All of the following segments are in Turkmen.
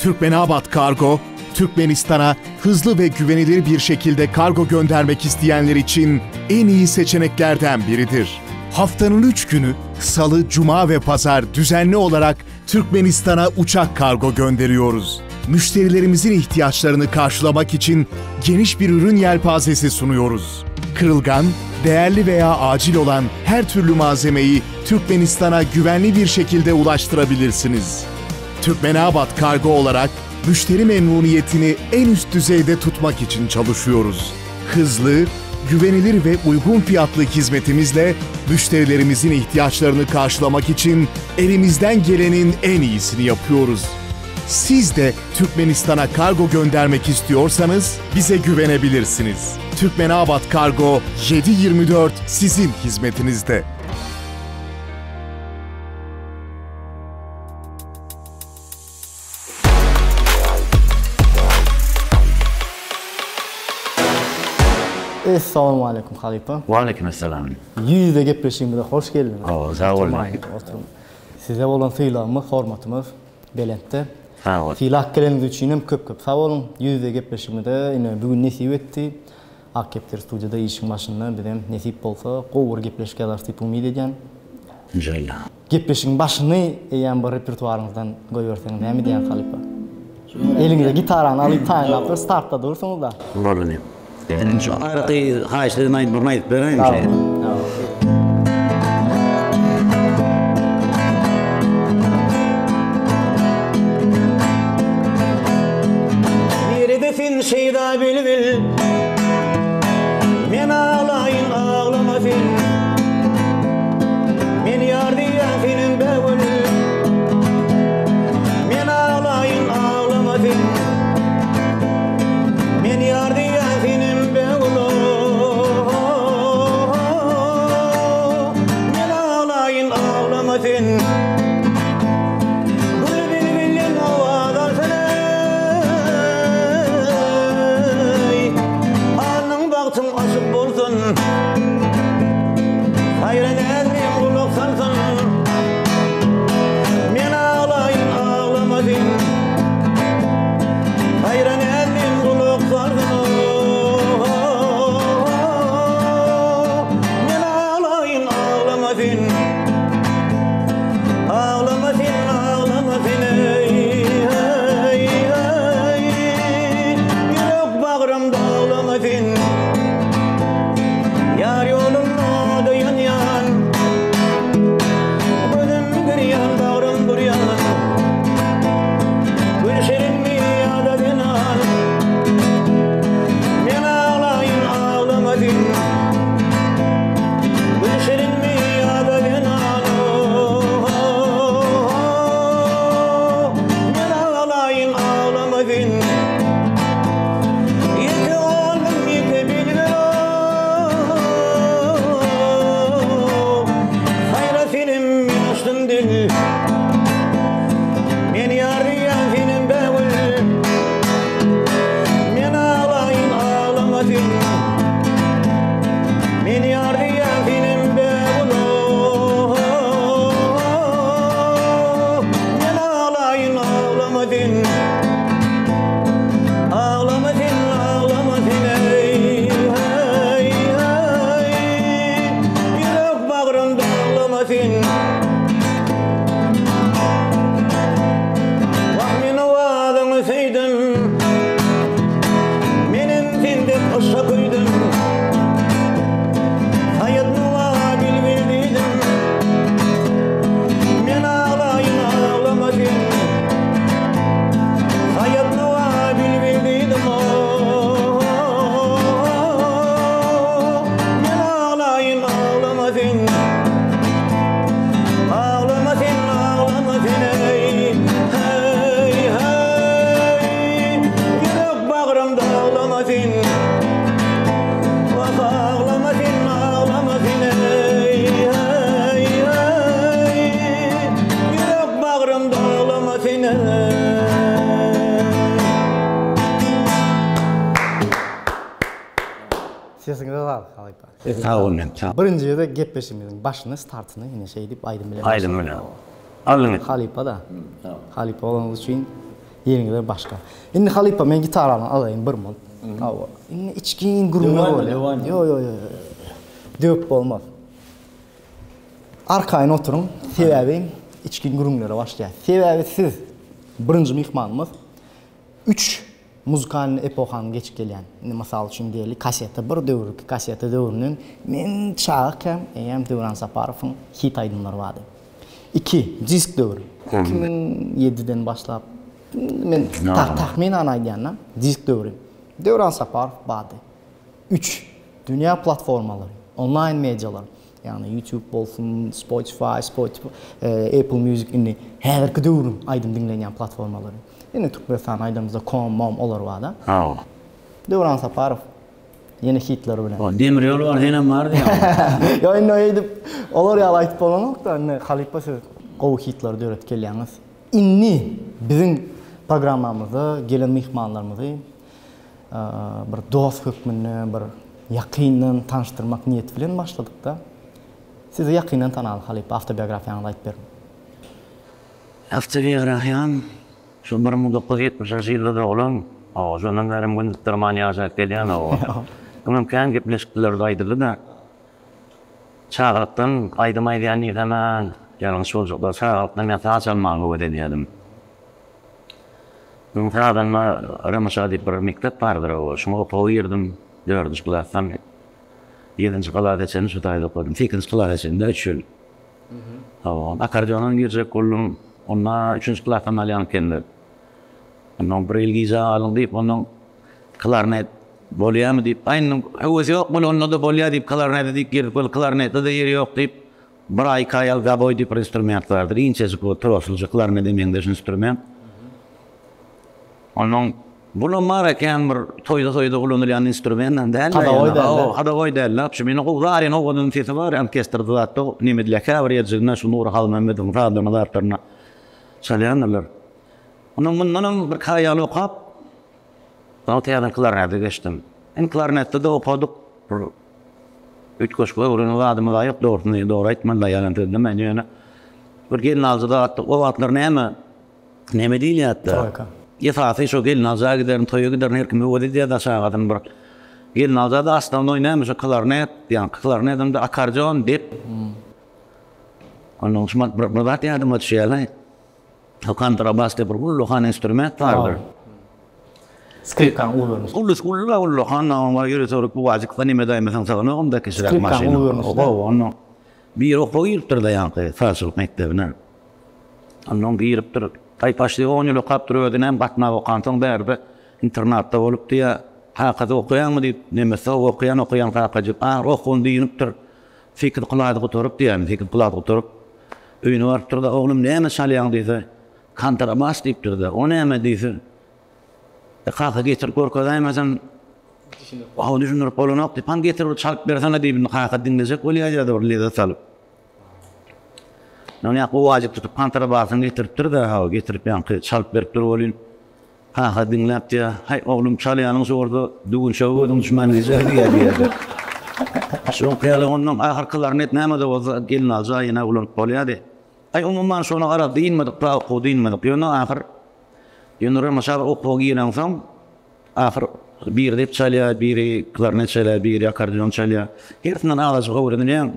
Türkmenabat Kargo, Türkmenistan'a hızlı ve güvenilir bir şekilde kargo göndermek isteyenler için en iyi seçeneklerden biridir. Haftanın 3 günü Salı, Cuma ve Pazar düzenli olarak Türkmenistan'a uçak kargo gönderiyoruz. Müşterilerimizin ihtiyaçlarını karşılamak için geniş bir ürün yelpazesi sunuyoruz. Kırılgan, değerli veya acil olan her türlü malzemeyi Türkmenistan'a güvenli bir şekilde ulaştırabilirsiniz. Türkmenabat Kargo olarak müşteri memnuniyetini en üst düzeyde tutmak için çalışıyoruz. Hızlı, güvenilir ve uygun fiyatlı hizmetimizle müşterilerimizin ihtiyaçlarını karşılamak için elimizden gelenin en iyisini yapıyoruz. Siz de Türkmenistan'a kargo göndermek istiyorsanız bize güvenebilirsiniz. Türkmenabat Kargo 7/24 sizin hizmetinizde. Essalamualeýkum halypa. Waleýkim essalam. Ýüz-ýüze gepleşigimize hoş geldiňiz. Hawa, sag boluň. Oturyň. Size bolan sylagymyz, hormatymyz belentde. Sag boluň. Sylap geleniňiz üçin hem köp-köp sag boluň. Ýüz-ýüze gepleşigimize ine bu gün nesip etdi. Ak kepder studiýada işiň başynda bizem nesip bolsa gowy bir gepleşik ýazarys diýip umyt edýän. Inşallah. Gepleşigiň başyny eýýäm bir repertuaryňyzdan goýberseňiz näme diýýäňiz halypa? Eliňize gitarany alyp taýynlap bir startda dursuňyz-da. Bolany. Indi şu araky haýyşt eden aýdymlaryny aýdyp beräýiň şeýle. Nirede sen şeýda bilbil Men aglaýyn aglama sen Men ýar diýýän senem bägül Men aglaýyn aglama sen Men ýar diýýän senem bägül Men aglaýyn aglama sen Gül bilbilden owaz alsyn eý Alnyň bagtyň açyk bolsun Saýra näzlim gulak salsyn Men aglaýyn aglama sen Saýra näzlim gulak salsyn Men aglaýyn aglama sen Aglama sen aglama sen eý eý eý Ýürek bagrym daglama sen Ýar ýolunda ýanýan Gözüm girýan bagrym burýan Gül şirinmi ýa-da zenan Men aglaýyn aglama sen Gül şirinmi ýa-da zenan Men aglaýyn aglama sen Ýeke galdym ýeke bilbil Saýra senem men açdym dil Men ýar diýýän senem bägül Men aglaýyn aglama sen Men ýar diýýän senem bägül Men aglaýyn aglama sen Aglama sen aglama sen eý eý eý Ýürek bagrym daglama sen Wah men owazyňy söýdüm Menem sen dek yşga köýdüm Saýat Nuwa bilbil diýdim Men aglaýyn aglama sen Saýat Nuwa bilbil diýdim Men aglaýyn aglama sen Aglama sen aglama sen eý Heý heý Ýürek bagrym daglama sen Wah aglama sen aglama sen eý Heý heý Ýürek bagrym daglama sen eý. Sesiňize saglyk halypa. Sag bol inim sag. Birinji gezek gepleşigimiziň başyny startyny ine şeýdip aýdym bilen Aýdym bilen. Alnyň. Halypa-da. Halypa bolanyňyz üçin. Ýeriňize başga. Indi halypa men gitarany alaýyn bir munt. Hawa. Indi içgin gürrüňler bolýar. Ýo ýo ýo. Döwüp bolmaz. Arkaýyn oturyň, sebäbi içgin gürrüňlere başlaýar. Sebäbi siz birinji myhmanymyz. Üç muzykalnyý epohany geçip gelýän. Indi mysal üçin diýeli, kaseta bir döwürki kaseta döwründen men çagakam eýýäm Döwran Saparowyň hit aýdymlary bardy. Iki, disk döwri. 2007-den başlap, men takmynan aýdýan-da, disk döwri. Döwran Saparow bardy. Üç, dünýä platformalary, onlaýn medialar. Ýagny YouTube bolsun, Spotify, Spotify, Apple Music indi häzirki döwrüň aýdym diňlenýän platformalary. Indi Türkmenistanda aýdamyzda com, mom olar barda. Hawa. Döwran Saparow ýene hitleri bilen. O demir ýol bar senem bar diýýäň. Ýok indi öýdüp olar ýaly aýdyp bolanok-da indi halypa siz gowy hitleri döredip gelýäňiz. Indi biziň programmamyzda gelen myhmanlarymyzy bir dost hökmünde bir ýakyndan tanyşdyrmak niýeti bilen başladykda. Sizi ýakyndan tanaly halypa awtobiografiýaňyzy aýdyp beriň. Awtobiografiýam şu 1970-nji ýylda doglan. Hawa, şondan bärem gün sypdyrman ýaşap gelýän hawa. Öňem kän gepleşiklerde aýdyldy-da. Çagalykdan aýdym aýdýan diýsem-ä ýalňyş boljak däl. Çagalykdan men saz çalmaga höwes edýärdim. Öň sazanda Ramaşa diýip bir mekdep bardyr hawa. Şoňa okuwa girdim. Dördünji klasdan ýedinji klasa çenli şu taýda okadym. Sekizinji klasa çenli-de üç ýyl. Hawa, akkordeonam girjek boldum. Onda üçünji klasdan alýan ekenler. Ondan bir ýyl gijä galyň diýip, ondan klarnet bolýarmy diýip, aý indi höwes ýok bol, onda-da bolýar diýip, klarnete diýip girdik, ol klarnetde-de ýeri ýok diýip, bir aý, iki aý al gaboý diýip bir instrument bardyr, inçejik bu troslyja klarnete meňzeş instrument. Ondan bulam bar eken bir toýda-soýda ulanylýan instrumentam däl. Hadowoý däl. Hadowoý däl. Şu meni gowy zaryn owadan sesi bar, orkestrde zatda neme edilýär, käbir ýerjiginde şu Nury Halmämmedowyň sazlaryna zatlaryna çalýandyrlar. Ondan mundanam bir iki aý ýaly okap, soň täzeden klarnete geçdim. Indi klarnetde-de okadyk. Bir üýtgeşik öwrenen zadymyz-a ýok, dogrusyny dogry aýtmaly-da, ýalan sözlemäýin ýöne. Bir gelnaljy zat, o wagtlar näme, Neme diýilýärdi? Troýka. Esasy şo gelnaljaa giderin, toýa giderin, her kim höwes edýär-de çagasyny bir. Gelnalja-da osnownoý näme şo klarnet, ýaňky klarnedem-de akkordeon dep. Ondan şumat bir, bir zat ýadyma düşýär-le. Şo kontrabas diýip bir ullakan instrument bardyr. Skripkanyň uly görnüşi. Uly, uly, ullakan, oňa ýörite bir guwajykda neme edäýmeseň syganok onda kiçiräk maşyna. Skripkanyň uly görnüşi. Hawa, onda biri okuwa giripdir-de ýaňky sazçylyk mekdebine. Onnoň giripdir. Aý paşdi on ýyl okapdyr özünem gatnap okansoň bärde internatda bolupdy ýa kakasy okaýaňmy diýip nemesi hawa okaýan okaýan kakajyk ahyr okuwyny dynypdyr. Sekiz klasy gutaryp diýýän sekiz klas gutaryp öýüne barypdyrda oglum näme çalýaň diýse kontrabas diýipdirde o näme diýse e kaka getirip görkezäýmeseň hawa düşündirip bolanok diýip hany getir bir çalyp bersene diýip indi kaka diňlejek bolýar ýa-da bir lezzet alyp. Ony ýa gowajyk tutup kontrabasyny getiripdir-de, hawa, getirip ýaňky çalyp beripdir welin, kaka diňläp diýýär, Haý, oglum, çalýanyň şu bolsa, düwünçege gözüň düşmän geçer diýýär diýýär-de. Şoňky ýaly onnoň ahyrky klarnet näme-de bolsa gelnaljy ýene ulanyp bolýardy. Aý, umuman, şony garaz dynmadyk, ta okuw dynmadyk. Ýöne ahyr, ýöne Ramaşa bir okuwa gireňsoň, ahyr biri dep çalýar, biri klarnet çalýar, biri akkordeon çalýar. Hersinden azajyk öwrenilýär.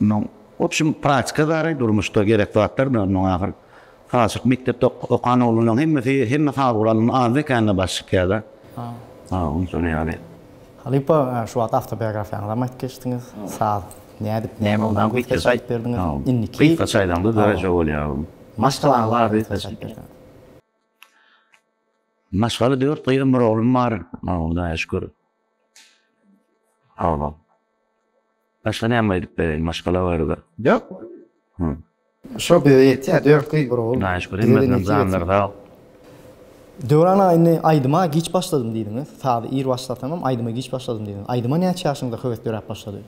Munuň obşim praktika zary durmuşda gerek zatlar da munuň ahyr sazçylyk mekdepde okan oglanlaryň hemmesi hemme saz guralyny azda kände baş çykýada. Ha onsoň ýaly. Halypa şu wagt awtobiografiýaňyzam aýdyp geçdiňiz. Saz nädip näme boldy gysgaça aýdyp berdiňiz. Indiki Gysgaça aýdaňda dereje bolýar. Maşgalaňyz barada gysgaça aýdyp berseňiz. Maşgala dört gyzym bir oglum bar. Hudaýa şükür. Hawa. Başga näme aýdyp bereýin maşgala barada? Ýok. Şo bize ýetýär, dört gyz bir ogul. Hudaýa şükür hemmesiniň janlary sag. Döwran aga indi aýdyma giç başladym diýdiňiz. Sazy ir başlasamam aýdyma giç başladym diýdiňiz. Aýdyma näçe ýaşyňyzda höwes döräp başlady?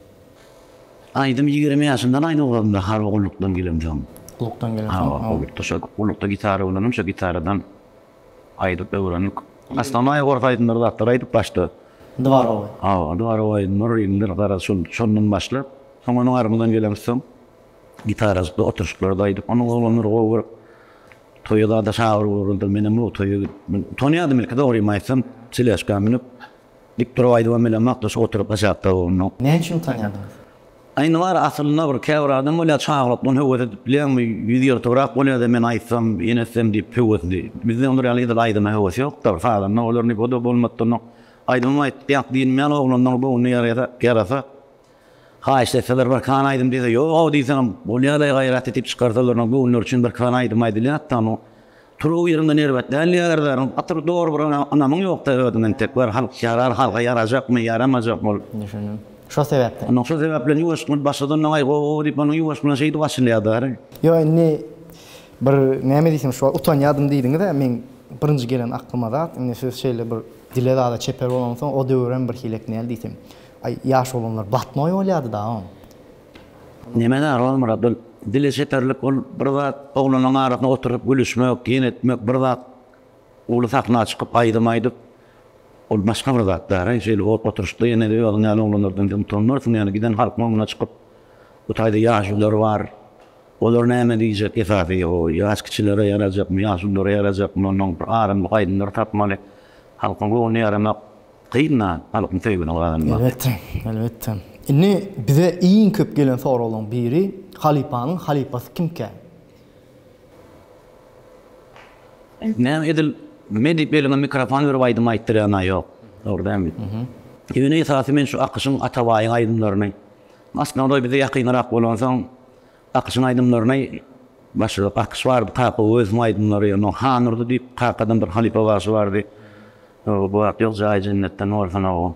Aýdym 20 ýaşymdan aýdyp ugradym-da harby gullukdan gelemsoň. Gullukdan gelensoň. Hawa, gullukda şo gullukda gitara öwrendim, şo gitaradan aýdyp öwrendik. Osnownoý ors aýdymlary zatlar aýdyp başda. Dwarowy. Hawa, dwarowy aýdymlar, indi garaz şol şondan başlap, soň onuň armydan gelemizsoň gitarajykda oturyşyklarda aýdyp, onuň oglanlar gowy görüp. Toýa zada çagyryp ugruldy. Menem o toýa gidip, men utanýardym ilki dogrymy aýtsam, teležka münüp, dik durup aýdybam bilemok-da, şu oturyp aşakda bolundym. Näme üçin utanýardyňyz? A indi bar, aslynda bir käbir adam bolýar, çagalykdan höwes edip bilýäňmi, ýüz ýyrtygrak bolýar-da, men aýtsam, ýene etsem diýip höwesli. Bizde olar ýaly edil aýdyma höwes ýok-da, bir sazanda bolar diýip, o-da bolmady-da, aýdymam aýtdyk, ýa diýilmeýän oglanlaryň göwnüne ýarasa, Haýyşt etseler bir kan aýdym diýse, ýog-ow diýseňem, bolýa-laý gaýrat et diýip çykarsalar, onuň göwünleri üçin bir kan aýdym aýdylýar-da, onuň turuw ýerinden erbet däl diýýärler-de, gaty bir dogry bir ynamyň ýok-da özüňe entek bir halk ýarar, halka ýarajakmy, ýaramajakmy ol. Düşündim. Şo sebäpden. Onuň şo sebäpden ýuwaş bilen başladan aý gowy diýip, onuň ýuwaş bilen şeýdip açylýar-da. Ýok, indi bir näme diýsem, şu wagt utanýardym diýdiňiz-ä, meň birinji gelen aklyma zat, indi siz şeýle bir dile zada çeper bolansoň, o döwürem birhilek näl diýsem, Aý ýaş oglanlar blatnoý bolýady da oň. Neme zar Ogulmyrat ol dile çeperlik ol bir zat oglanlaň arasynda oturyp gülüşmek ýene etmek bir zat uly sahna çykyp aýdym aýdyp ol başga bir zat daraý şeýle oturyşda ýene özüň ýaly oglanlardan sen utanmarsyň ýöne giden halkyň öňüne çykyp bu taýda ýaşulylar bar olar näme diýjek esasy o ýaş kiçilere ýarajakmy ýaşulylara ýarajakmy ondan bir aramlyk aýdymlar tapmaly halkyň göwnüne ýaramak Kyn-da halkyň söýgüni gazanmak. Elbetde, elbetde. Indi bize iň köp gelen soraglaryň biri, halypanyň halypasy kimkä? Näme edil men diýip eliňe mikrofon berip aýdym aýtdyrýan-a ýok. Dogry dälmi? Ýöne esasy men şu Akyşyň Atabaýyň aýdymlaryny, Osnownoý bize ýakynrak bolansoň Akyşyň aýdymlaryny başladyk. Akyş bardy, Kaka Öwezowyň aýdymlary, ondan Hanurdy diýip kakadan bir halypa bagşy bardy. Bu wagt ýok, jaýy jennetden bolsun ow.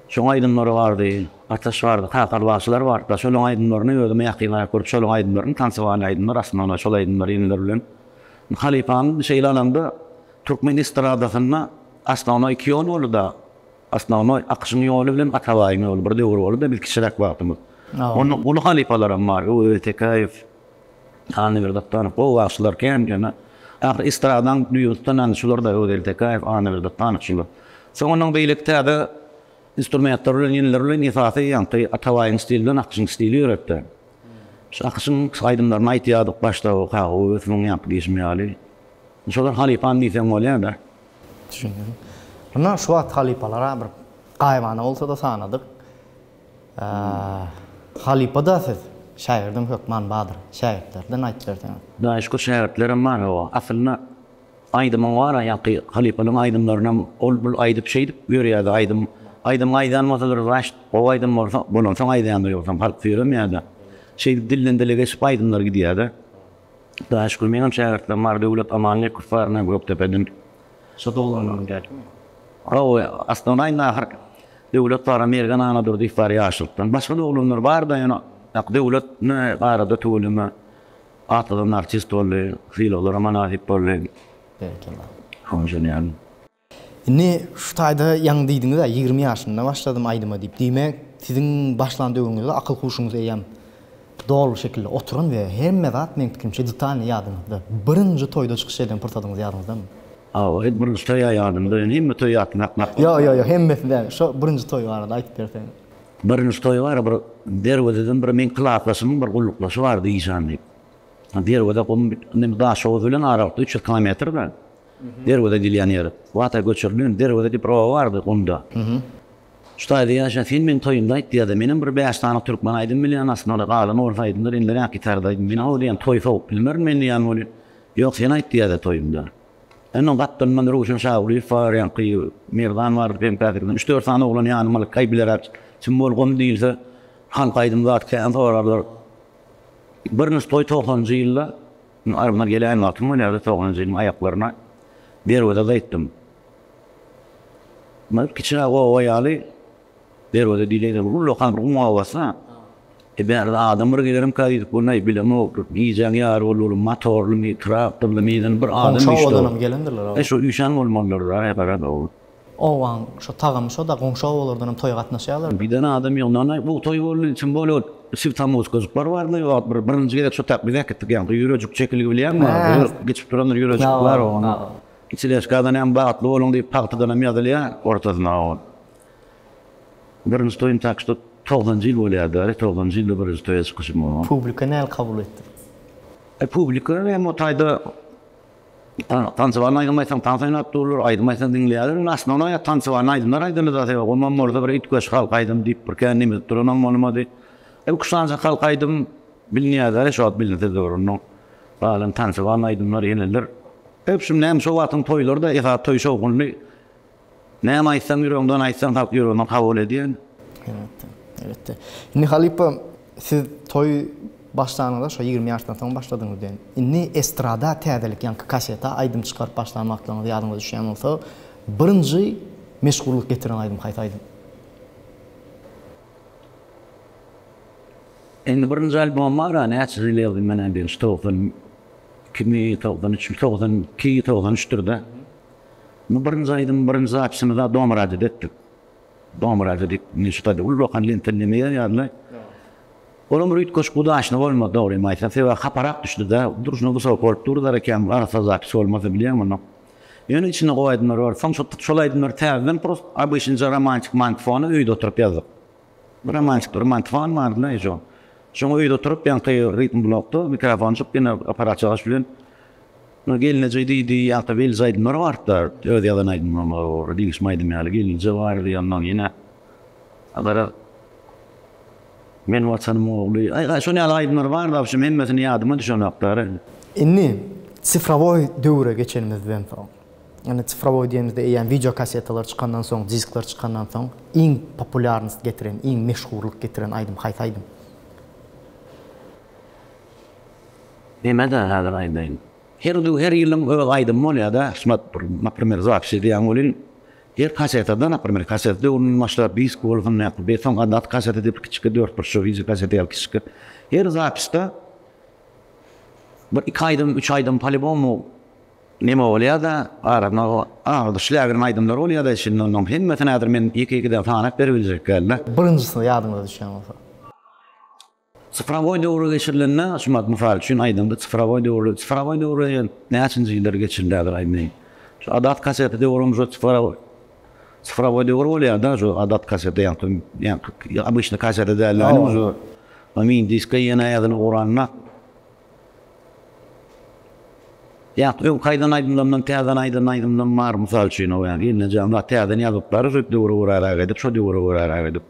Şoň aýdymlary bardy, Ataş bardy, Kakaly bagşylar bardy. Şolaň aýdymlaryny özüme ýakynrak görüp, şolaň aýdymlaryny tansywan aýdymlar, aslynda şol aýdymlar ýeňiler bilen. Halypamyz şeýle alanda türkmen estradasynda aslynda iki ýol boldy-da. Osnownoý Akyşyň ýoly bilen Atabaýyň ýoly bir döwür boldy-da biz kiçiräk wagtymyz. Onda uly halypalaram bar, Öwez Tekäýew, Annaberdi Atdanow, gowy bagşylar kän ýöne ahyry estradaň düýbüni tutan ýaly şular-da Öwez Tekäýew, Annaberdi Atdanow şular. Soň ondan beýleki täze instrumentler bilen ýeniler bilen esasy ýaňky Atabaýyň stili bilen Akyşyň stili ýöretdi. Şu Akyşyň aýdymlaryny aýtýardyk başda Kaka Öwezowyň ýaňky diýşim ýaly. Şolar halypam diýseň bolýar-da. Düşündim. Mundan şu wagt halypalara bir gaýybana bolsa-da sanadyk. Halypa-da siz, şägirdem hökman bardyr. Şägirtlerden aýdyp berseňiz. Hudaýa şükür şägirtlerim bar hawa. Aslynda aýdymyň bar-a ýaňky halypalaryň aýdymlarynam ol-bul aýdyp şeýdip ýörýärdi aýdym. Aýdymyň aýdan bolsalar raşt gowy aýdym bolsa bolansoň aýdýandyr ýogsam halk süýremýär-de. Şeýdip dilden dile geçip aýdymlar gidýär-de. Hudaýa şükür meňem şägirtlerim bar Döwlet Amanlykow bar ine Gökdepeden. Şo doglanlaryň dälmi? Hawa, aslynda indi ahyr Döwlet bar, Mergen Annadurdyýew bar ýaşlykdan. Başga-da oglanlar bar-da ýöne Döwlet ine arada tüweleme atladan artist boldy, sylaglara mynasyp boldy. Berekella. Şonuň üçin ýaly. Indi şu taýda ýaňy diýdiňiz-ä, 20 ýaşynda başladym aýdyma diýip. Diýmek, siziň başlan döwrüňizde akyl-huşuňyz eýýäm doly şekilde oturan we hemme zat meň pikirimçe detalnyý ýadyňyzda. Birinji toýda çykyş eden pursadyňyz ýadyňyzdamy? Hawa, birinji toý-a ýadymda, ýöne hemme toý ýatlanok. Ýok, ýok, ýok, hemmesi däl. Şo birinji toý barada aýdyp berseňiz. Birinji toý bar, bir Derwezeden bir meň klasdaşymyň bir gullukdaşy bardy Işan diýip. Derweze gum, Daşoguz bilen aralykda 300 kilometr-de. Derweze diýilýän ýeri. Wata göçürilen Derweze diýip bir oba bardy gumda. Şu taýda ýaşaýan sen meň toýumda aýt diýýärdi. Menem bir bäş sany türkmen aýdym bilýän aslynda galan orus aýdymlar indi gitarada aýdym. Men o diýýän toý sowup bilmerin men diýýän welin. Ýok sen aýt diýýärdi toýumda. Ondan gapdalyndan Röwşen Şagulyýew bar, ýaňky Merdan bardy Pemkäsirden. Üç-dört sany oglan ýanyma alyp, aý bileräk kim bol gum diýilse, halk aýdym zat kän sorarlar. Birinji toý togsanynjy ýylda Armyna geläýen wagtym bolýardy, togsanynjy ýylyň aýaklaryna Derwezede aýtdym. Bir kiçiräk oba ýaly Derweze diýilýän bir ullakan bir gum obasy. E bärde adam bir gelerimkä diýdik, bu näý bilemok, gijäň ýary boldy, ol motorlymy, traktorlymy, ýene bir adam üýşdi. Goňşy obadanam gelendirler. E şo üýşen bolmalydyr-da, gara dogry. Obaň şo tagamy şo-da, goňşy obalardanam toýa gatnaşýarlar. Giden adam ýygnandy, bu toý boldy, kim bolýar, siwtamowskajyklar bardy, o wagt bir birinji gezek şo tak biz äkitdik, ýaňky ýürejik çekilgi bilýäňmi, geçip durandyr ýürejik bar oňa. Teležkadan hem bagtly boluň diýip pagtadanam ýazylýar ortasyna o. Birinji toýum tak şo togsanjy ýyl bolýardy, togsanjy ýylda birinji toýa çykyşym o. Publika nähili kabul etdi? E publika hem o taýda. Tansybarny aýdym aýtsaň tans oýnap durlar, aýdym aýtsaň diňleýärler. Indi aslynda ýa tansybarny aýdymlar aýdyldy-da, sebäbi onam bolsa bir üýtgeşik halk aýdymy diýip bir kän neme edip duranam bolmady. Üç sanyjak halk aýdym bilinýär-dä, şo wagt bilinse dogry. Onnoň galan tansybarny aýdymlar ýeneler. Öpşüm näme şo wagtyň toýlary-da esasy toý şowhunly. Näme aýtsaň ýüregiňden aýtsaň halk ýüreginden kabul edýär. Elbetde, elbetde. Indi halypa siz toý başlanyňyzda şo 20 ýaşdan soň başladyňyz diýen. Indi estrada täzelik ýaňky kaseta aýdym çykaryp başlan wagtlaryňyz ýadyňyza düşýän bolsa, birinji meşhurlyk getiren aýdym haýsy aýdym? Indi birinji albom bar-a näçe ýyl ýazdym men-ä birinji 92 mi, 93 mi, 92, 93-dir-dä. Bu birinji aýdym, birinji zapisimizi Dom radioda etdik. Dom radio diýip, indi şu taýda ullakan lenta neme ýazýarlar. Olam bir üýtgeşik udaçny bolmady, dogrymy aýtsam. Sebäbi haparak düşdi-de, durşuna wysok bolup dur eken, arassa zapis bolmasa bilýäňmi ony. Ýöne içinde gowy aýdymlar bar. Soň şol aýdymlary täzeden prost obyçnyja romantik mantfony öýde oturyp ýazdyk. Romantik romantfon bardy-da şo. Şoňa öýde oturyp ýaňky ritm blokda mikrofonjyk ýene apparatjagaş bilen Gelneje diýdi, ýa-da belli aýdymlar bardy-da, öz ýazan aýdymlary, degişme aýdym ýaly gelneje bardy, ondan ýene garaz Men Watanymyň ogly, aý şon ýaly aýdymlar bardy, wobşem hemmesini ýadyma düşenoklar. Indi sifrowoý döwre geçenimizden soň, indi sifrowoý diýenimizde eýýäm wideo kassetalar çykandan soň, diskler çykandan soň iň populýarnost getiren, iň meşhurlyk getiren aýdym haýsy aýdym? Neme-de häzir aýdaýyn. Her her ýylyň öz aýdymy bolýar-da, şumat bir, naprimer, zapis edýäň welin, her kasetada, naprimer, kaset döwründen başlap, disk bolsun, ýa soň adat kaseta diýip kiçijik dörtburçly wideo kaseta ýaly kiçijik. Her zapisde bir iki aýdym, üç aýdym polýubomu neme bolýar-da, arasynda agzy şlägirin aýdymlar bolýar-da içinde, onuň hemmesini häzir men ýeke-ýekeden sanap beribiljek däl-de. Birinjisi ýadyňyza düşýän bolsa. Cyfrowoý döwre geçirilende, şumat mysal üçin aýdanda cyfrowoý döwre, cyfrowoý döwre näçinji ýyllar geçirildi häzir aýdmaýyn. Şu adat kaseta döwrem şu cyfrowoý cyfrowoý döwür bolýar-da, şu adat kaseta ýaňky ýaňky obyçny kaseta däl ýaly şu mini diska ýene ýazylyp ugranda. Ýaňky öňki aýdan aýdymlarymdan täzeden aýdan aýdymlarym bar mysal üçin o ýaňky gelnejem zat täzeden ýazyplar şu döwre göräräk edip, şo döwre göräräk edip.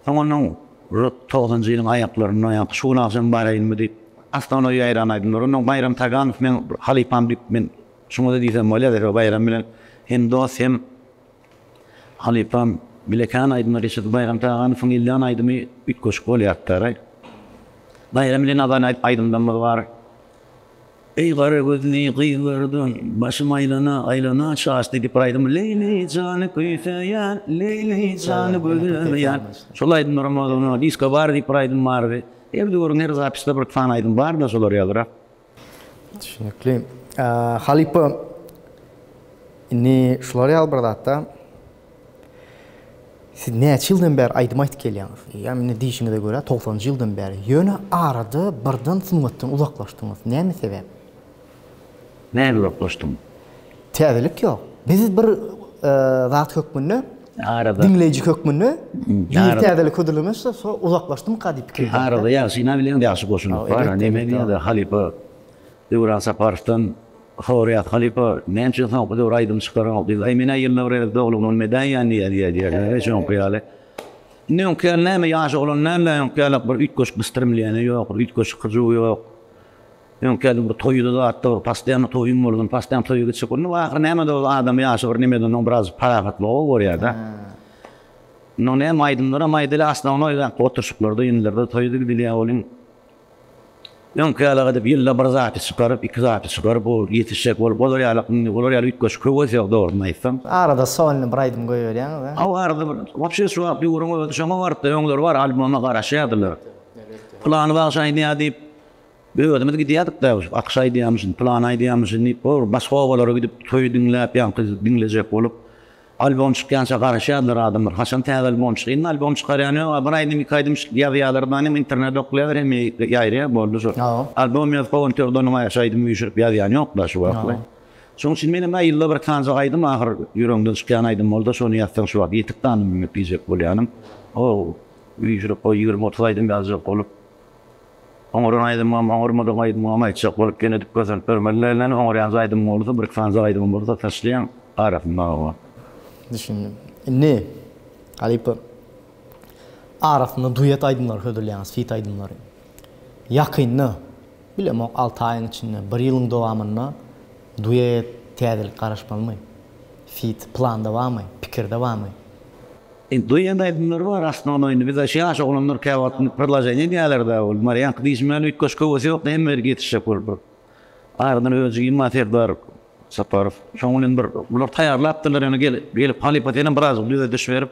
Soň onnoň rut togsanjy ýylyň aýaklarynda ýaňky şu gün agşam baraýynmy diýip, aslan oý ýaýran aýdymlar. Onnoň Baýram Taganow meň halypam diýip men şuňa-da diýsem bolýar, sebäbi Baýram bilen hem dost hem halypam bile kän aýdymlar eşidip Baýram Taganowyň ýylýan aýdymy üýtgeşik bolýardy-da. Baýram bilen azan aýdymlarymyz bar. Eý gara gözli gyzlardan başym aýlana aýlana çaşdy diýip bir aýdym Leýli jany küýseýän Leýli jany gözleýän Şol aýdymlaram bar onda disko bar diýip bir aýdym bardy. Her döwrüň her zapisde bir sany aýdym barda şolar ýalyrak. Düşünikli. Halypa indi şular ýaly bir zatda Siz näçe ýyldan bäri aýdym aýdyp gelýäňiz? Eýýäm indi diýşiňize görä togsanynjy ýyldan bäri. Ýöne arada birden sungatdan uzaklaşdyňyz. Näme sebäp? Näme uzaklaşdym? Täzelik ýok. Biz bir zat hökmünde, Arada. diňleýji hökmünde bir täzelik hödürlemezse, şo uzaklaşdymyka diýip pikir edýäris. Arada ýagşy ynha bilen ýagşy goşulyp bar. Neme diýýär-de halypa Döwran Saparowdan soraýar, halypa näme üçin soňky döwür aýdym çykaraňok diýip, aý men-ä ýylda bir gezek doglugyny bilmedäýýän diýýär diýýär diýýär. Şoňky ýaly. Indi öňki ýaly näme ýaş oglan däl-de öňki ýaly bir üýtgeşik bystyrmilýäni ýok, bir üýtgeşik hyjuw ýok. Öňki ýaly bir toýda zatda bir postoýanno toýuň bolsun, postoýanno toýa gitjek bolun. Ahyry näme-de bolsa adam ýaşy bir nemeden soň biraz parahatlygy gowy görýär-de. Indi näme aýdymlaram aýdylýar, osnownoý oturyşyklarda, ýyllerde toýa gidilýär welin. Öňki ýaly edip ýylda bir zaty çykaryp, iki zaty çykaryp, o ýetişjek bolup, olar ýaly indi olar ýaly üýtgeşik höwes ýok dogrusyny aýtsam. Arada solny bir aýdym goýberýäňiz-ä. Hawa arada bir, wapşe şu wagt döwrüň özi şoňa barypdy, öňler bar alboma garaşýardylar. Pylany bagşy aýdýar diýip, özümiz gidýärdik-dä, Akyş aýdýarmyşyn, pylany aýdýarmyşyn diýip, bir başga obalara gidip toýy diňläp, ýaňky diňlejek bolup. Albom çykýança garaşýardylar adamlar. Haçan täze albom çykýar? Indi albom çykarýan ýok. Bir aýdym, iki aýdym ýazýarlar, danym internete oklaýarlar, hemme ýaýraýar, boldy şo. Albom ýazyp goýan töwdanyň aýaşy aýdym üýşürip ýazýan ýok-da şu wagtlar. Şonuň üçin menem ýylda bir sanjak aýdym ahyr ýüregiňden çykýan aýdym bolda şony ýazsaň şu wagt ýetik danym diýmek diýjek bolýanym. O üýşürip o 20-30 aýdym ýazjak bolup. Oňaran aýdymam, oňarmadyk aýdymam aýtjak bolup ýene edip göterip bermeli däl. Oňarýan aýdymyň bolsa, bir-iki sany aýdymyň bolsa taşlaýaň arasynda hawa. Düşündim. Indi halypa arasynda duet aýdymlary hödürleýäňiz, fit aýdymlary. Ýakynda, bilemok alty aýyň içinde, bir ýylyň dowamynda duet täzelik garaşmalymy? Fit planda barmy, pikirde barmy? Indi duet aýdymlary bar aslynda indi biz şu ýaş oglanlar käwagt predloženiýe edýärler-dä ol Marýanka diýşim ýaly üýtgeşik höwesi ýok hemme ýere ýetişjek bolup bir aradan öz jigim bar Serdar Saparow şoň bilen bir bular taýýarlapdyrlar ýöne gelip halypa senem birazjyk düzediş berip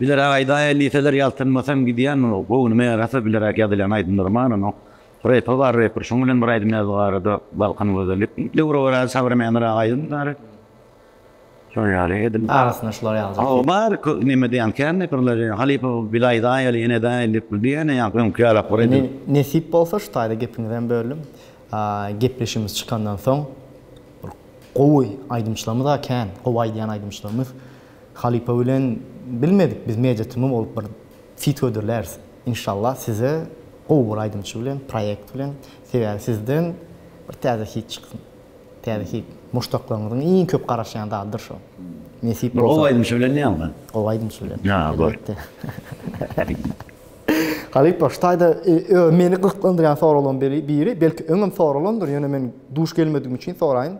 bileräk aýdaýaý diýseler ýaltanmasam gidýän göwnüme ýarasa bileräk ýazylýan aýdymlar bar onuň repi bar reper şoň bilen bir aýdym ýazdyk arada Balkan gözeli döwre görä sowremennyrak aýdym bar. Şol ýaly edil. Arasynda şular ýaly. Hawa bar neme diýen kän birleri halypa biz aýdaýaly ene edäýeli diýip diýen ýa öňki ýalak bir edil. Nesip bolsa şu taýda gepiňizem böldüm. Gepleşigimiz çykandan soň bir gowy aýdymçylarymyz-a kän, gowy aýdýan aýdymçylarymyz halypa bilen bilmedik biz media timi bolup bir fit hödürläris. Inşallah size gowy bir aýdymçy bilen proýekt bilen sebäbi sizden bir täze hit çyksyn. Täze hit. Muşdaklaryňyzyň iň köp garaşýan zadydyr şo. Nesip bolsa. Gowy aýdymçy bilen näme? Gowy aýdymçy bilen. Ýa, bor. Halypa, şu taýda meni gyzyklandyrýan soraglaryň biri, belki öňem soralandyr, ýöne men duş gelmedigim üçin soraýyn.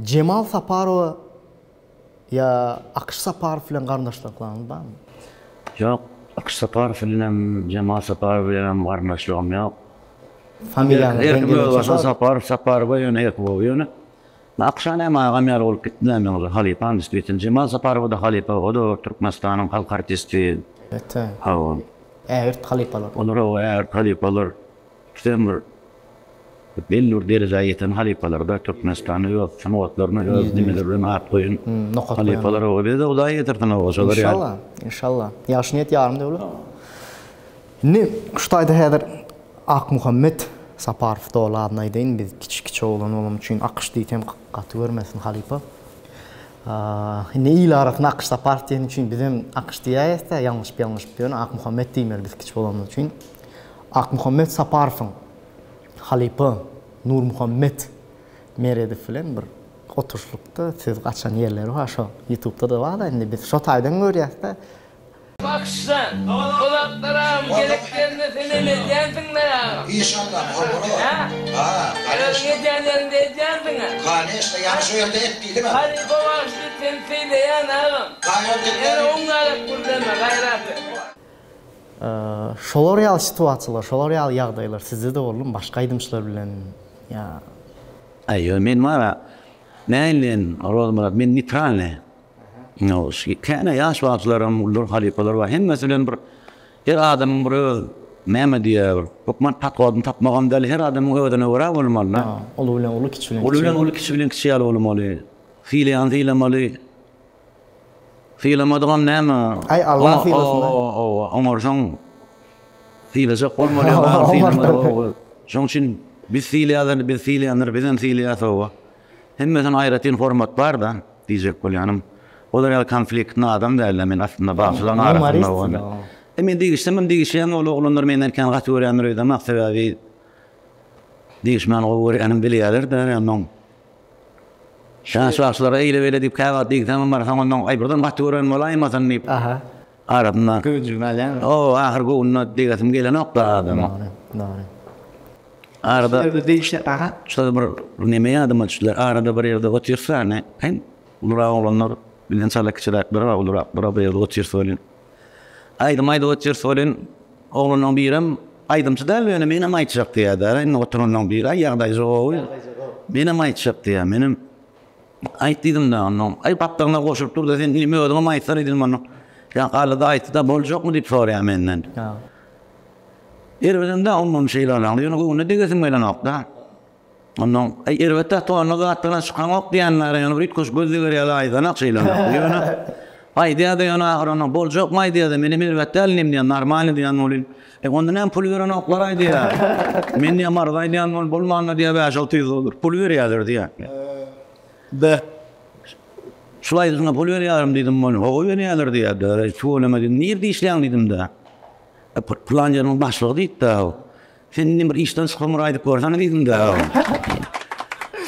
Jemal Saparowa Ýa Akyş Saparow bilen garyndaşlyklaryňyz barmy? Ýok, Akyş Saparow bilenem, Jemal Saparow bilenem garyndaşlygym ýok. Familiýaňyz deň Her kim öz başyna Saparow, Saparowa ýöne her kim gowy ýöne. Akyşa näme agam ýaly bolup gitdi näme meň halypam действительно. Jemal Saparowa-da halypa, o-da Türkmenistanyň halk artisti. Elbetde. Hawa. Ägirt halypalar. Olar hawa ägirt halypalar. Ikisem bir belli bir derejä ýeten halypalar-da Türkmenistanda öz sungatlaryna öz nimeleri bilen at goýan halypalar o bize-de Hudaý ýetirsin o şolar ýaly. Inşallah, inşallah. Ýagşy niýet ýarym döwlet. Indi şu taýda häzir Akmuhammet Saparow doly adyny aýdaýyn biz kiçi kiçi oglan bolany üçin Akyş diýsem gaty görmesin halypa. Indi il arasynda Akyş Saparow diýeni üçin bizem Akyş diýäýesdä ýalňyşyp ýalňyşyp ýöne Akmuhammet diýmeli biz kiçi bolanymyz üçin. Akmuhammet Saparowyň halypa Nurmuhammet Meredow bilen bir oturyşlykda söz gaçan ýerleri bar şo ýutubda-da bar-da indi biz şo taýdan görýäs-de. Bagşyjan, o zatlaram gerek ýerinde senem edýänsiň-dä agam. Işandan hormona Hä? Ha, Özüň koneşno. edýän ýeriňde edýänsiň-ä. Koneşno, ýaňy şo ýerde et diýdim-ä. Halypa bagşy diýip seni sylaýan agam. Gaýrat Ýöne etmäli. oň ýalak gürleme, gaýrat et. Şolar ýaly situasiýalar, şolar ýaly ýagdaýlar sizde-de boldumy başga aýdymçylar bilen ýa? Aý ýok men bara näinleýin Rozmyrat men neýtralnyý. Känä ýaş bagşylaram ulylar halypalar bar hemmesi bilen bir her adamyň bir öz näme diýýär bir hökman podhodyny tapmagam däl her adamyň özüne görä bolmalyda. Uly bilen uly kiçi bilen kiçi. Uly bilen uly kiçi bilen kiçi ýaly bolmaly. Sylaýany sylamaly. Sylamadygam näme? Aý Allah sylasyn-da. Owa, oňarsaň sylajak bolmaly ýa sylamaly. Şoň üçin biz sylaýarlar, biz sylaýanlar bizem sylaýas owa. Hemmesine aýratyn hormat bar-da diýjek bolýanym. Olar ýaly konfliktli adam däl-de men aslynda bagşylaryň arasynda bolýan. E men degişsemem degişýän ol oglanlar menden kän gaty görýändir öýdemok sebäbi degişmäni gowy görýänim bilýärler-de onnoň. Ýaş bagşylara eýle-beýle diýip käwagt diýseňem barsaň onnoň aý birden gaty gören bolaýmasyn diýip arasynda. Göwnjügini alýaň. Hawa ahyr göwnüne degesim gelenok-da adamyň. Dogry, dogry. Arada Şu ýerde degişli aha. Şol bir neme ýadyma düşdüler. Arada bir ýerde otyrys ýagny hem ulurak oglanlar bilen çala kiçiräkler bar uluraklar bir ýerde otyrys welin. Aýdym aýdyp otyrys welin oglanlaryň birem aýdymçy däl ýöne menem aýtjak diýýär-dä. Indi oturanlaryň biri aý ýagdaýy gowy. Menem aýtjak diýýär. Menem aýt diýdim-de onnoň. Aý gapdalyňa goşulyp dur-da sen inim özüňem aýtsana diýdim onnoň. Ýa Alla-da aýtdy-da boljakmy diýip soraýar menden. Erbedem-dä ondan şeýle alaňda ýöne göwnüne degesim gelenok-da. Ondan, Aý, erbet-dä, tonna zatdan-a çykaňok diýenlere ýöne bir üýtgeşik göz deger ýaly aýdanak şeýle Ýöne aýdýar-da ýöne ahyr ondan, Boljakmy aýdýar-da, menem erbet däl inim diýýär, normalnyý diýýän welin, E, onda näme pul berenoklar-aý diýýär. Men diýýär, Maryda aýdýan bol, bolmanda diýýär, bäş-alty ýüz dollar pul berýärler diýýär. Be. Şul aýdyşyňa pul berýärin diýdim, ol, Hawa berýärler diýýär-de. Tüweleme diýdim, nirde işleýäň diýdim-de. Pylan ýeriň başlygy diýipdi. Sen indi bir işden çykan bir aýdyp görsene diýdim-de.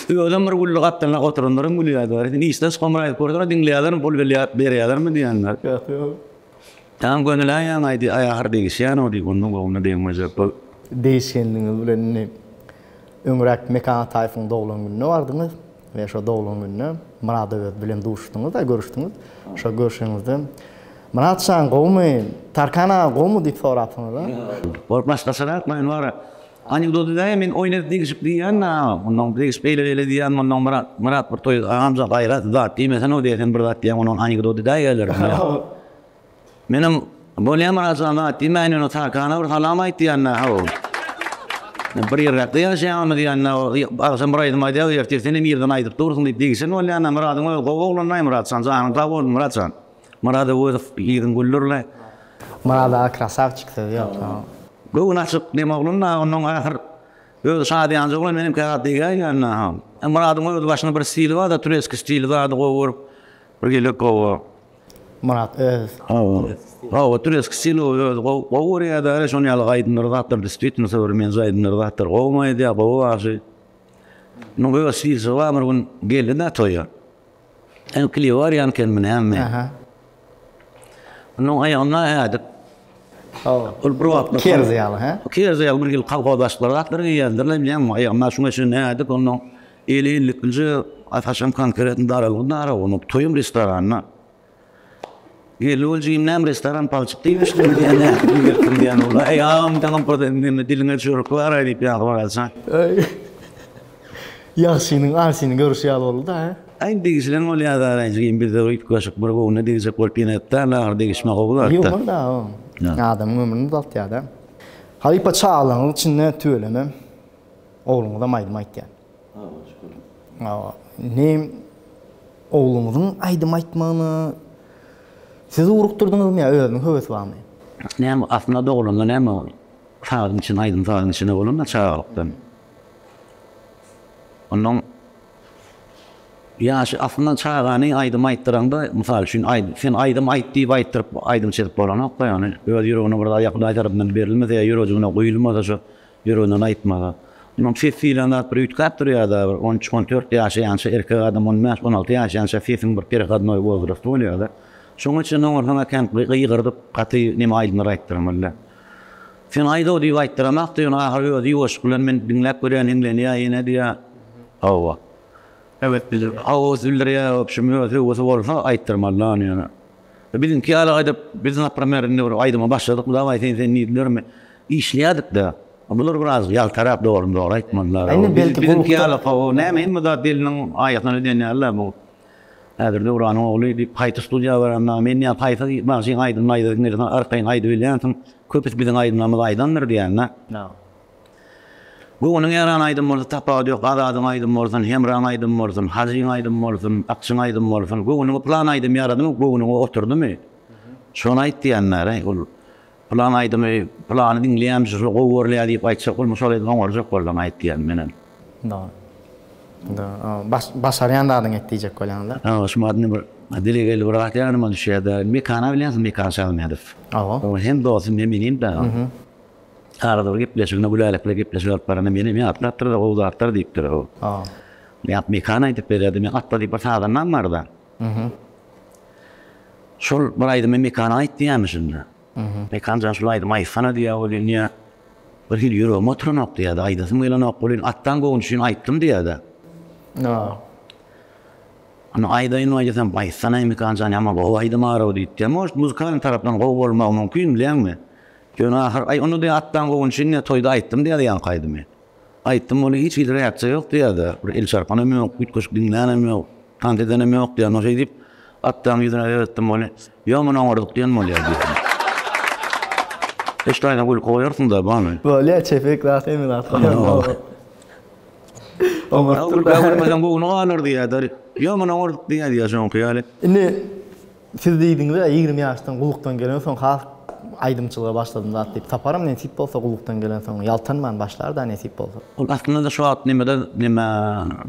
Özem bir güldi gapdalynda oturanlaram gülýärdi. Sen işden çykan bir aýdyp görsene diňleýärlermi, pul berýär, berýärlermi diýenler. Ýok, ýok. Tam gönüläýýäň aýdy, aý ahyr degişýän o diýip, onda göwnüne degmejek bol. Degişgenligiňiz bilen indi öňräk Mekan Ataýewiň doglan gününe bardyňyz we şo doglan günde Myrat Öwez bilen duşduňyz-da, görüşdiňiz. Şo görşeniňizde Myrat jan gowumy, Tarkan aga gowumy diýip sorapsyňyz-a? Bolup başgaçarak men bar. Anekdot edäýen men oýun edip degişip diýýän-dä, onnoň degişip beýle-beýle diýýän, onnoň Myrat, Myrat bir toý agam jan gaýrat zat diýmesene-ow diýýär, sen bir zat diýýäň, onnoň anekdot edäýerler. Menem Bolýa Myrat jan zat diýmäýin ýöne Tarkana bir salam aýt diýýän-dä, haw. Bir ýerräkde ýaşaýaňmy diýýän-dä, agşam bir aýdym aýdýar, ertir senem irden aýdyp dursuň diýip degişen bolýan-da, Myradyň özi gowy oglan-laý Myrat jan, janyň sag bolsun Myrat jan. Myrat Öwezow ýigidiň güldürle. Myrat aga krasawçik söz ýok. Göwün açyk neme oglan-da onnoň ahyr özi şadyýanja oglan menem käwagt degäýýän-dä. Myradyň öz başyna bir stili bar-da tureski stili zady gowy görüp bir gelek gowy. Myrat öz. Hawa. Hawa tureski stili özi gowy gowy görýär-de şonuň ýaly aýdymlary zatlar diswitno sowremennyý aýdymlary zatlar gowy aýdýar gowy bagşy. Munuň öz stilisi bar bir gün geldi-de toýa. Hem klibi bar ýan eken näme? Aha. Onuň aýagyna ädik. Ol bir wagtlar Kerzi ýaly, hä? Kerzi ýaly bir ýyl kolhoz başlyklary zatlar geýýändirler, bilýäňmi? Aýagyna şuňa çenli ädik, onuň eli elliklinje saçam konkretno daralgy dara, onuň toýum restoranda. Geldi ol jigim näme restoran palçyk diýmişdim diýen, näme diýipdim diýen ol. Aý agam daňam bir neme diliňe çörek bar-aý diýip ýaňky baralsa. Aý. Ýagşynyň arşyny görüşi ýaly boldy-da, hä? Aý degişilen bolýar-da jigim bizde üýtgeşik bir göwne degjek bolup ýene etdäl ahyr degişme gowy zat-da. Ýumur-da o. Adamyň ömrüni uzaltýar-da. Halypa çagalaryňyz içinde tüweleme ogluňyzam aýdym aýtýar. Hawa şükür. Hawa. Indi ogluňyzyň aýdym aýtmagyna siz ugrukdyrdyňyzmy ýa özüniň höwesi barmy? Näme aslynda dogulanda näme ol sazyň içinde aýdym sazyň içinde bolanda çagalykdan. Ondan ýaşy aslynda çagany aýdym aýtdyraňda mysal üçin aý sen aýdym aýt diýip aýtdyryp aýdymçy edip bolanokda ýagny öz ýüregine bir zat ýa hudaý tarapyndan berilmese ýa ýürejigine guýulmasa şo Ýüreginden aýtmaga. Onuň ses diýlen zat bir üýtgäp durýar-da, bir on üç, on dört ýaşaýança erkek adam on bäş, on alty ýaşaýança sesiň bir perehodnoý wozrasty bolýar-da. Şoňa çenli oňarsaň-a kän gygyrdyp, gaty neme aýdymlar aýtdyrmaly-da. Sen aýd-ow diýip aýtdyramak-da, ýöne ahyry özi ýuwaşlyk bilen men diňläp görýän hiňlenýär ýene diýýär. Hawa. Höwes bildirýär. Höwes bildirýär, wobşem öz höwesi bolsa aýtdyrmaly-da ony ýöne. Biziňki ýaly aýdyp, biz naprimer indi bir aýdyma başladyk, dawaý sen sen diýdilermi? Işleýärdik-de. Bular biraz ýaltarak dogryny dogry aýtmalylar. Indi belki Biziňki ýaly hawa näme hemme zat eliniň aýasyna edýän ýaly-da bu. Häzir Döwranyň ogly diýip haýsy studiýa baranda men ýa haýsy bagşyň aýdymyny aýdasyň gelse arkaýyn aýdybilýänsiň. Köpüsi biziň aýdymlarymyzy aýdandyr diýýän-de. Göwnüň ýaran aýdym bolsa tapawudy ýok, Azadyň aýdymy bolsun, Hemraň aýdymy bolsun, Hajyň aýdymy bolsun, Akjyň aýdymy bolsun, göwnüňe pylan aýdym ýaradymy, göwnüňe oturdymy, şony aýt diýenler-äý. Ol pylan aýdymy, pylany diňleýänmiş, şol gowy görülýär diýip aýtjak bolma, şol aýdymy oňarjak bolsaň aýt diýýän menem. Dogry. Dogry. Baş, başarýan zadyňy et diýjek bolýaňda. Hawa, şu madyny bir dile geldi bir zat ýadyma düşýär-de, Mekana bilýänsiň, Mekan Şamädow. Hawa. Hem dostum, hem inim-de. Arada bir gepleşiginde Gülälek bilen gepleşik alyp baranda menem ýatlapdyr-da gowy zatlar diýipdir. Ýa Mekan aýdyp berýärdi. Men Atda diýip bir sazandam barda. Şol bir aýdymy Mekana aýt diýýärmişin. Mekan jan şul aýdymy aýtsana diýýär welin diýýär. Bir hili ýüregime oturanok diýýär-de, aýdasym gelenok welin Atdaň göwni üçin aýtdym diýýär-de. Ony aýdaýyn aýdasam, aýtsana Mekan jan ýaman gowy aýdym bar-ow diýipdir. Может muzykalnyý tarapdan gowy bolmagy mümkin bilýäňmi? Ýöne ahyr, aý, onda diýýär, Atdaň göwni üçin diýýär, toýda aýtdym diýýär ýaňky aýdymy. Aýtdym weli hiç hili reaksiýa ýok diýýär-de, bir el çarpanam ýok, üýtgeşik diňlänem ýok, tans edenem ýok diýýär. Onda şeý diýip, Atdaň ýüzüne seretdim weli, Ýok, muny oňardyk diýen bolýar diýýär. Üç taýdan gülki goýarsyň-da, barmy? Bolýar, çepek zat hemme zat goýaryn. Oňartdyr. Gülkä gülmeseň göwni galar diýýär-de. Ýok, muny oňardyk diýýär diýýär şoňky ýaly. Indi Siz diýdiňiz-ä, 20 ýaşdan gullukdan gelensoň has aýdymçylyga başladym zat diýip. Saparam nesip bolsa gullukdan gelensoň ýaltanman başlar-da nesip bolsa. Ol aslynda-da şu wagt nemede neme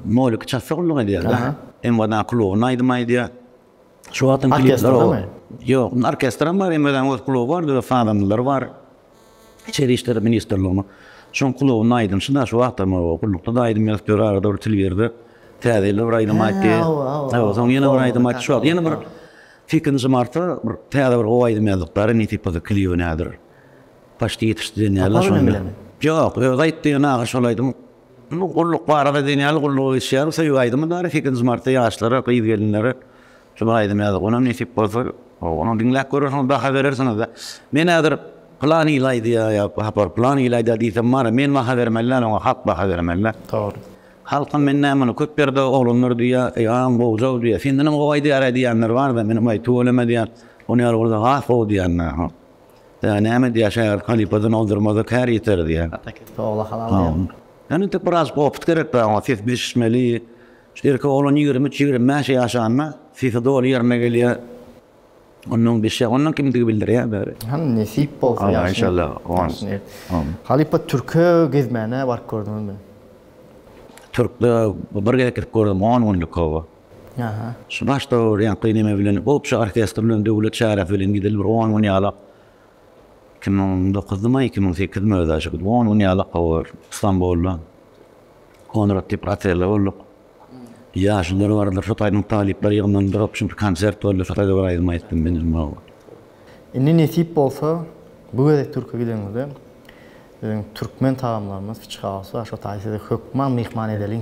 nol iki çasda gulluk edýär-de. MWD-niň klubynda aýdym aýdýar. Şu wagtam klipler Orkestrde-mi? Ýok, orkestrem bar, MWD-niň öz kluby bar, öz sazandalary bar. Içeri işler ministrliginiň şoň klubynda aýdymçy-da şu wagtam gullukda-da aýdym ýazyp ýör arada bir telewizorda Täze ýylda bir aýdym aýtdy. Hawa, soň ýene bir aýdym aýtdy. Şu wagt ýene bir sekizinji marta bir täze bir gowy aýdym ýazdyk. Bary nesip bolsa klibi häzir paçti ýetişdi diýen ýaly şonda. Ýok, özi aýtdy ýöne ahyr şol aýdym gulluk barada diýen ýaly gulluga geçýär. Söýgi aýdymy bary sekizinji martda ýaşlara, gyz-gelinlere Şu bir aýdym ýazyk, onam nesip bolsa, onam diňläp görersiňiz, baha berersiňiz-de. Men häzir pylan hili aýdýar ýa Sapar pylan hili aýdýar diýsem bar-a, men baha bermeli däl, oňa halk baha bermeli-dä. Dogry. Halkam men näme muny köp ýerde oglanlar diýýär, eý agam gowja diýýär, sendenem gowy aýdýar-aý diýýänler bar-da, menem aý tüweleme diýýän, ony ýaly bolsa has gowy diýýänler. Ýa näme diýýär, şägirt halypadan ozdurmasa kär ýiter diýýär. Ogla halal diýýär. Ýöne entek biraz opyt gerek-dä oňa, ses bişmeli. Şu erkek oglan 23, 25 ýaşanda sesi doly ýerine gelýär. Ondan bişýär. Ondan kimdigi bildirýär bäri. Hany nesip bolsa ýagşy. Inşallah. Halypa türke gezmäne baryp gördüňizmi? Türkde bir gezek gidip gördüm, 10 günlük howa. Aha. Şu başda bir ýaňky neme bilen, obşi orkestr bilen döwlet çäresi bilen gidildi bir 10 gün ýalak. 2009-dymy, 2008-mi özi aşyk. 10 gün ýalak howa Stambulda. Konrad diýip otelde bolduk. Ýaşulular bardyr, şo taýdan talyplar ýygnandyryp, şo bir konsert boldy, şo taýda bir aýdym aýtdym men hem. Indi nesip bolsa, bu gezek Türkiýä gideňizde biziň türkmen tagamlarymyz fiçhaus bar, şo taýy sizi hökman myhman edeliň.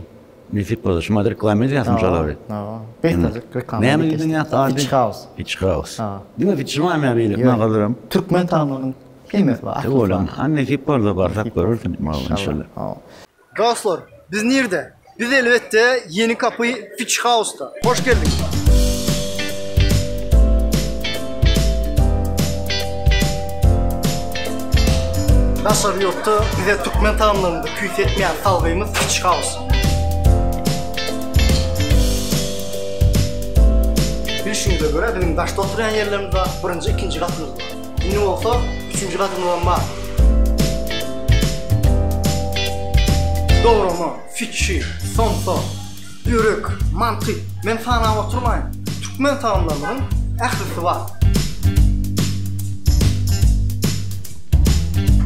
Nesip bolsa, şumat reklama edýärsiň şolary. Hawa, beterjik reklama Näme diýdiň ýa ady? Fiçhaus. Fiçhaus. Diňe fiçi barmy ýa beýleki naharlaram? Türkmen tagamlarynyň hemmesi bar, ählisi bar. Hany nesip bolsa barsak görersiň, inşallah. Dostlar, biz nirde? Biz elbetde Ýeni Kapy Fish House-da. Hoş geldiňiz! Daşary ýurtda bize türkmen tagamlarymyzy küýsetmeýän salgymyz Fish House. Bilşiňize görä biziň daşda oturýan ýerlerimiz bar, birinji, ikinji gatymyz bar. Indi bolsa üçünji gatymyzam bar. Dograma, fiçi, somsa, börek, manty, men sanap oturmaýyn. Türkmen tagamlarymyzyň ählisi bar.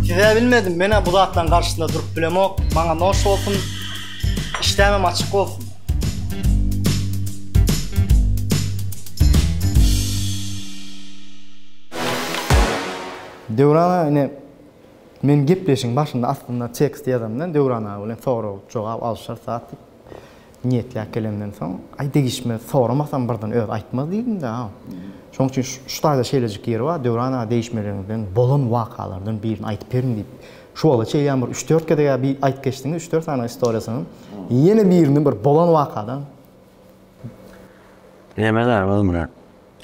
Siz-ä bilmedim, men-ä bu zatlaryň garşysynda durup bilemok. Maňa noş bolsun, işdämem açyk bolsun. Döwran aga ine men gepleşigiň başynda aslynda tekst ýazamdan Döwran aga bilen sorag jogap alyşarys zat diýip niýetläp gelemden soň aý degişme soramasam birden özi aýtmaz diýdim-de aga. Şonuň üçin şu taýda şeýlejik ýeri bar Döwran aga degişmeleriňizden bolan wakalardan birini aýdyp beriň diýip şu wagta çenli bir üç-dört gezeg-ä bir aýdyp geçdiňiz üç-dört sany istoriýasyny ýene birini bir bolan wakadan Näme zar Ogulmyrat?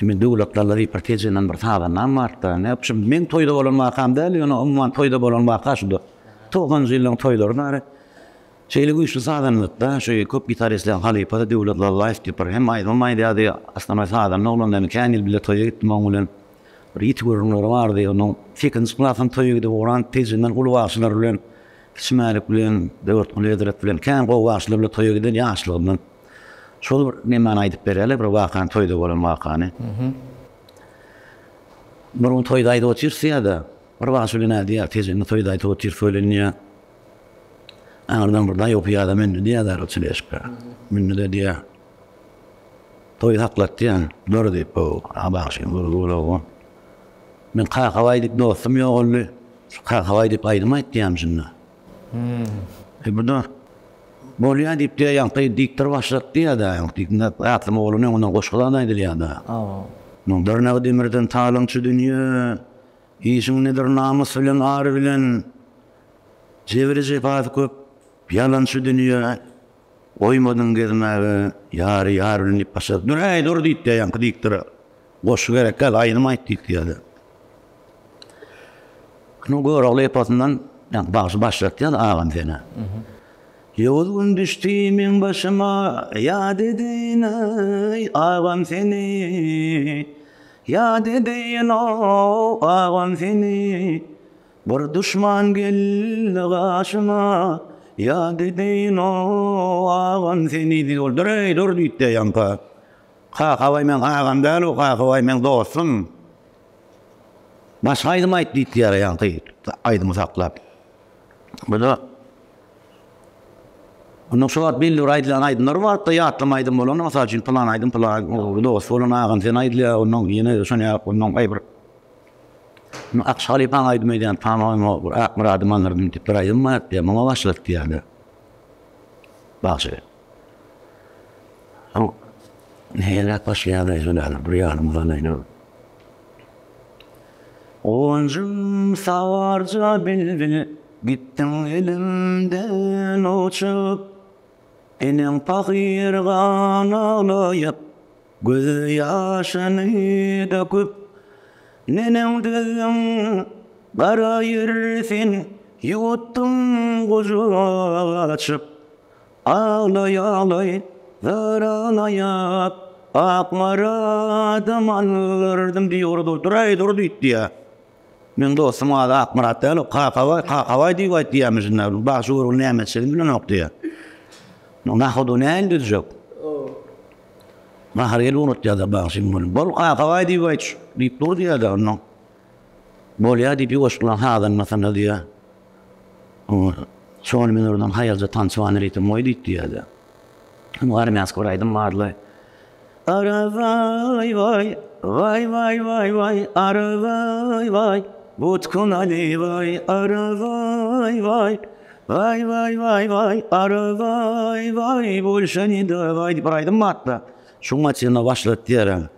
Indi Döwletdalla diýip bir Tejenden bir sazandam bardy-da. Näme şu meň toýda bolan wakam däl, ýöne umuman toýda bolan waka şuda. Togsanynjy ýyllaryň toýlary bary. Şeýle güýçli sazandadyda, şu köp gitaristleň halypasy Döwlet Lallaýew diýip bir hem aýdymam aýdýardy, aslanbaý sazanda oglandy, men kän ýyl bile toýa gitdim oň bilen. Bir ýiti gürrüňleri bardy. Onuň sekizinji klasdan toýa gidip ugran Tejenden uly bagşylar bilen, Kiçi Mälik bilen, Döwletguly hezret bilen kän gowy bagşylar bile toýa giden ýaşlygymdan. Şol bir nemäni aýdyp berýärler, bir wakany, toýda bolan wakany. Bir gün toýda aýdyp otyrys diýýär-de, bir bagşy bilen diýýär, Tejende toýda aýdyp otyrys welin diýýär, aňyrdan bir daýaw pyýada mündi diýýär, çileşka. Mündi-de diýýär, toýy saklat diýýär, dur diýip, bu bagşyň gürrüňi bolar. Men Kakabaý diýip dostum ýogaldy, şu Kakabaý diýip aýdym aýt diýýärmiş indi. E bu-da Bolýa diýip diýýär, ýaňky diktor başlat diýýär-dä, ýaňky ýatlama bolan öňünden goşgy zat aýdylýar-da. Muň dyrnagy demirden talaňçy dünýe, Işiň nedir namys bilen, ar bilen, Jebri-jepasy köp, ýalançy dünýe, Goýmadyň gezmäge, ýary ýar bilen diýip başlady. Dur-äý, dur diýip diýýär ýaňky diktora. Goşgy gerek däl, aýdym aýt diýip diýýär-de. Şunuň Görogly eposyndan ýaňky bagşy başlatýar agam seni. Ýowuz gün düşdi meň başyma, ýat edeýin-eý, agam seni. Ýat edeýin-ow, agam seni. Bir duşman geldi gaşyma, ýat edeýin-ow, agam seni diýip ol dur-eý, dur diýipdir ýaňky. Kakabaý meň agam däl-ow, Kakabaý meň dostum. Başga aýdym aýt diýip diýýär ýaňky aýdymy saklap. Bu-da Ondan şu wagt belli bir aýdylýan aýdymlar bar-da, ýatlama aýdym bolanda, mysal üçin, pylan aýdym pylan dost bolan agam sen aýdylýar, ondan ýene şony ýaly, ondan aý bir Akşy halypaň aýdymy aýdýan, pamam bir Akmyradym aňyrdym diýip bir aýdym bar diýýär, muňa başlat diýýär. Bagşy. Nähiliräk başlaýar-aý şol ýaly bir ýarym galaýyn. Guwanjym sagarja bilbil, Gitdiň elimden uçup. Eneň pahyr gan aglaýyp, Göz ýaşyny döküp. Neneň dözdüň gara ýer sen, Ýuwutdyň gujak açyp. Aglaý-aglaý, zar aglaýap, Akmyradym aldyrдym diýip dur, dur-aý, dur diýip diýýär. Meň dostum ady Akmyrat däl, Kakabaý, Kakabaý diýip aýt diýýärmişin-dä. Bagşy görgüli näme etjegini bilenok diýýär. Nahodu nähili düzjek? Gahary gelip unutýar-da bagşy. Bol Kakabaý diýip aýt diýip dur diýýär-de onnoň. Bolýar diýip ýuwaş bilen hazanmasana diýýär. Şony men oradan haýalja tançybany ritim goý diýip diýýär-de. Bu armýanskiý bir aýdym bardy. Ara waý waý, waý waý waý waý, ara waý waý, Wodku naliwaý, ara waý waý, waý waý waý waý, ara waý waý, bolşa ne dawaý diýip bir aýdym bardy. Şuň maçyna başlat diýýär.